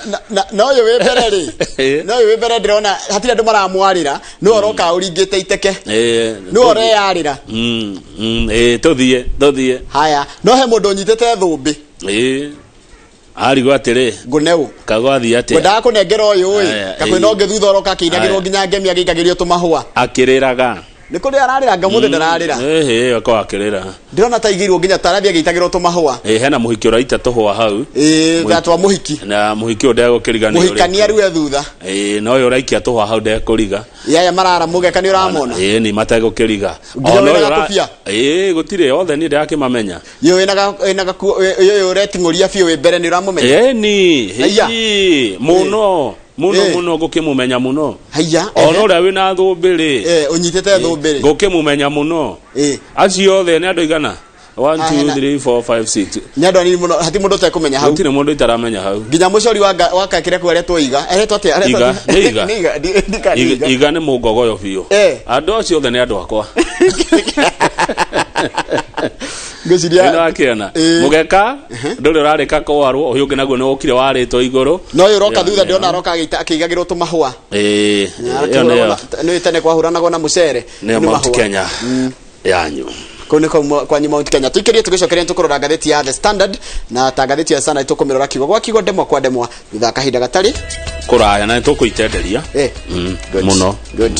na ũyũ wĩ mbere rĩ, na ũyũ wĩ mbere ndĩrona hatirĩ andũ maramwarĩra, nĩwe ũroka ũringĩte iteke. Nĩwe ũreyarĩra. Ĩĩ, tũthiĩ, tũthiĩ. Haya, no he mũndũ ũnyitĩte thũmbĩ. Ĩĩ. Arigwo atĩrĩ, ngũneũ kagwathiĩ atĩa? Ngwendaga kũnengera ũyũ ĩ, kakwĩna ũngĩ thutha ũroka akĩinagĩrwo nginya ngemi agĩikagĩrio tũmahũa. Akĩrĩraga. Nĩ kũrĩ ararĩra, ngamũthĩ ndararĩra. Ĩhĩ, akorwo akĩrĩra. Ndĩrona ta igĩirwo nginya tarathi agĩitagĩrwo tũmahũa. Ĩĩ, hena mũhiki ũraita tũhũa hau. Ĩĩ, gatwa mũhiki. Na mũhiki ũyũ ndegũkĩriganĩrwo. Mũhikania rĩu e thutha. Ĩĩ, na ũyũ ũraikia tũhũa hau ndekũriga. Yaya marara mũgeka nĩ ũramona. Ĩĩ, nĩ mategũkĩriga. Nginya wĩna gakobia. Ĩĩ, gũtirĩ othe niĩ ndĩrakĩmamenya. Yũ wĩna wĩna gakuo, yũ ũreting'ũria biũ wĩ mbere nĩ ũramũmenya. Ĩĩ, ni. Ĩĩ, mũno. Muno muno ngũkĩmũmenya mũno. Haiya. Ona ũrĩa wĩna thũmbĩ rĩ. Ũnyitĩte thũmbĩ rĩ. Ngũkĩmũmenya mũno. Acio othe nĩ andũ igana. 1 2 3 4 5 6. Nĩ andũ anini mũno, hatirĩ mũndũ ũtekũmenya hau. Gũtirĩ mũndũ itaramenya hau. Nginya mũcori wa kĩrĩa kũu aretwo Iga. Aretwo atĩa? Iga, nĩ Iga. Nĩ Iga. Iga nĩ mũngogoyo biũ. Andũ acio othe nĩ andũ akwa. Ngwĩciria nĩwakĩona mũgeka ndũrĩ ũrarĩka kwarwo, ũyũ ũngĩ naguo nĩ wokire warĩtwo igũrũ. No ũyũ ũroka thutha ndĩrona aroka akĩigagĩrwo tũmahũa. Ĩĩ, ĩyo nĩyo. Nĩ tene kwahũranagwo na mũcere. Nĩyo Mount Kenya yanyu. Kũu nĩ kwanyu Mount Kenya. Tũikĩrie tũgĩcokeria tũkũrora ngathĩti ya The Standard, na ta ngathĩti ya Standard tũkũmĩrora kiugo gwa kiugo, ndemwa kwa ndemwa, thutha wa kahinda gatarĩ kũraya, na nĩtũkũitenderia mũno. Good.